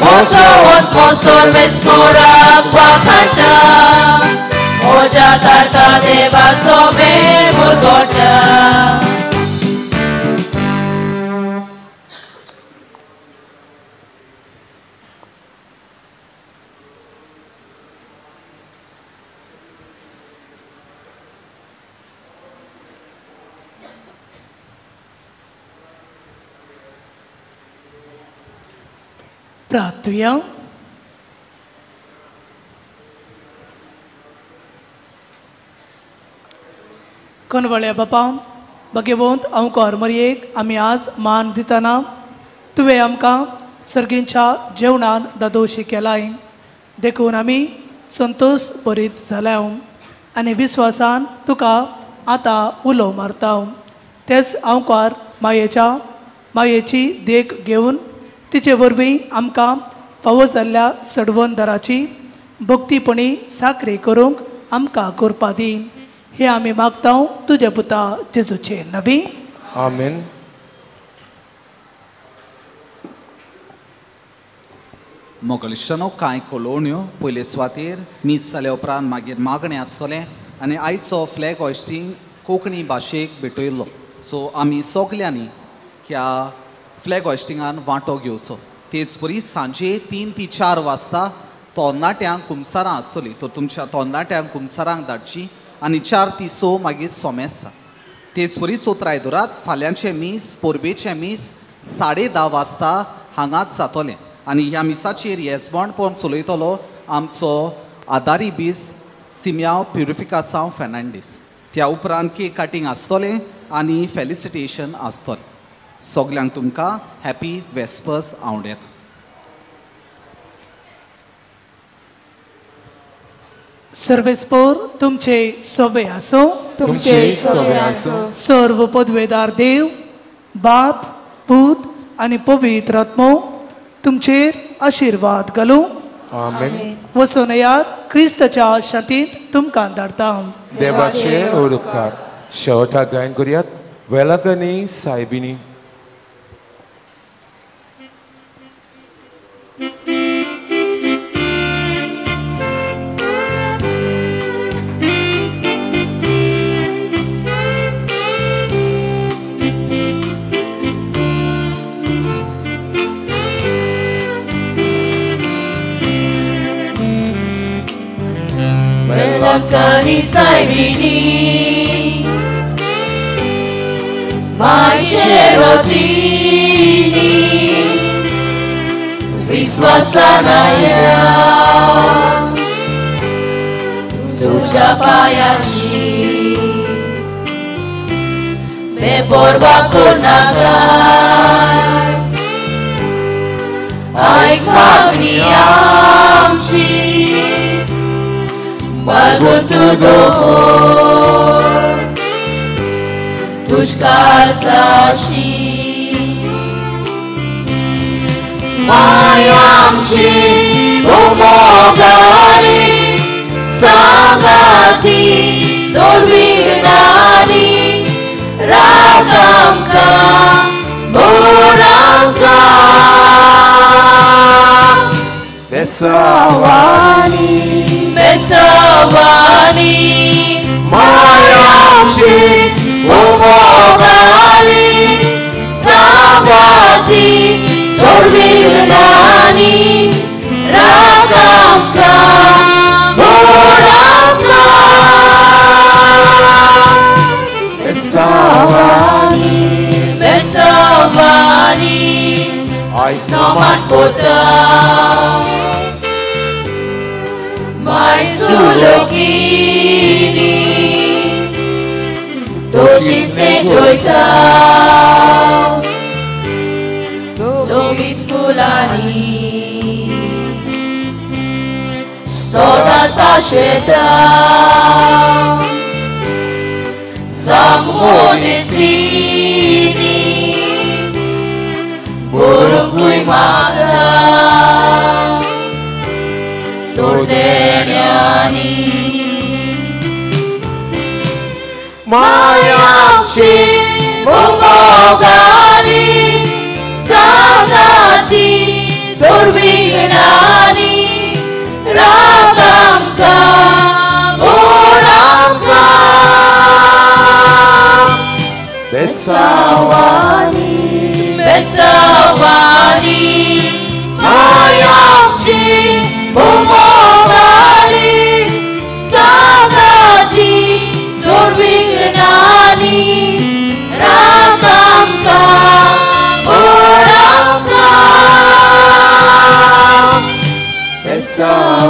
Mozo otmo sorvespora guacanta, moja tarka deva sobe murgota. प्रार्थुया. कनवळ्या बापा, भगवंत अंकार मरयेक आमी आज मान दितना तुवें आमकां सर्गींच्या जेवणान दादोशी केलाय, देखून आमी संतोश भरीत जाल्या आनी विस्वासान तुका आतां उलो मारता. तेच अंकार मायेच्या मायेची देख घेवन तिचे वरवीं आमकां फावो जाल्ल्या सडवंदराची भक्तीपणी साकरी करूंक आमकां करपा दी. हे आमी मागता तुज्या पुता जेजूचे नवी. आमेन. मोगलिश्टानो कांय कोलोण्यो पयले सुवातेर मीस जाल्या उपरांत मागीर मागणें आसतलें आनी आयचो फ्लॅग हॉयस्टींग कोंकणी भाशेक भेटयल्लो. सो आमी सगल्यांनी ह्या फ्लॅग हॉयस्टिंगान वांटो घेवचो. तेच परी सांजे 3 ते 4 वाजता तरणाट्यांक कुमसारां आसतलीं, तर तुमच्या तरणाट्यांक कुमसारांक धाडची आनी 4 ते 6 मागीर सोमेस्ता. तेच परी चोत्राय दवरात, फाल्यांचें मीस परबेचें मीस 10:30 वाजता हांगाच जातलें आनी ह्या मिसाचेर येजमानपण चलयतलो आमचो आदारी बीस सिम्याव प्युरिफिकासांव फेर्नांडीस. त्या उपरांत केक कटींग आसतलें आनी फेलिसिटेशन आसतलें. सगल्यांक तुमकां हॅपी वेस्पर्स आवडेता. सर्वेस्पोर तुमचे सोबे आसो, तुमचे सोबे आसो. सर्व पदवेदार देव बाप पूत आनी पवित्र आत्मो तुमचेर आशिर्वाद घालूं. आमेन. वचून येयात, क्रिस्ताच्या शांतींत तुमकां धाडटा. देवाचे उपकार. शेवटाक गायन करुयात वेलाकनी सायबिनी. Velakani saibini, Maisherotini, Viswasanaya, Tujapayashi, Beborba Konagai, Aik Magni Amchi, Balgutu dohor, Tushkar sashi, Mayamchi umogari, Sagati sorvignani, Ragamka Boramka, Besawani, Besawani, Mayamchi umogari, Sagati sorvignani, Ragamka Boramka, Besawani, Besawani, Noman kota, Mai sulokini, Toshiste doita, Sogit fulani, Soda sasheta, Samhodesini, Burukui mata, Sortenyani, Mayamchi umogari, Sagati sorvignani, Ragamka Boramka, Besawani, Besawani, Mayamchi umogari, Sagati sorvignani, Ragamka Boramka, Besawani,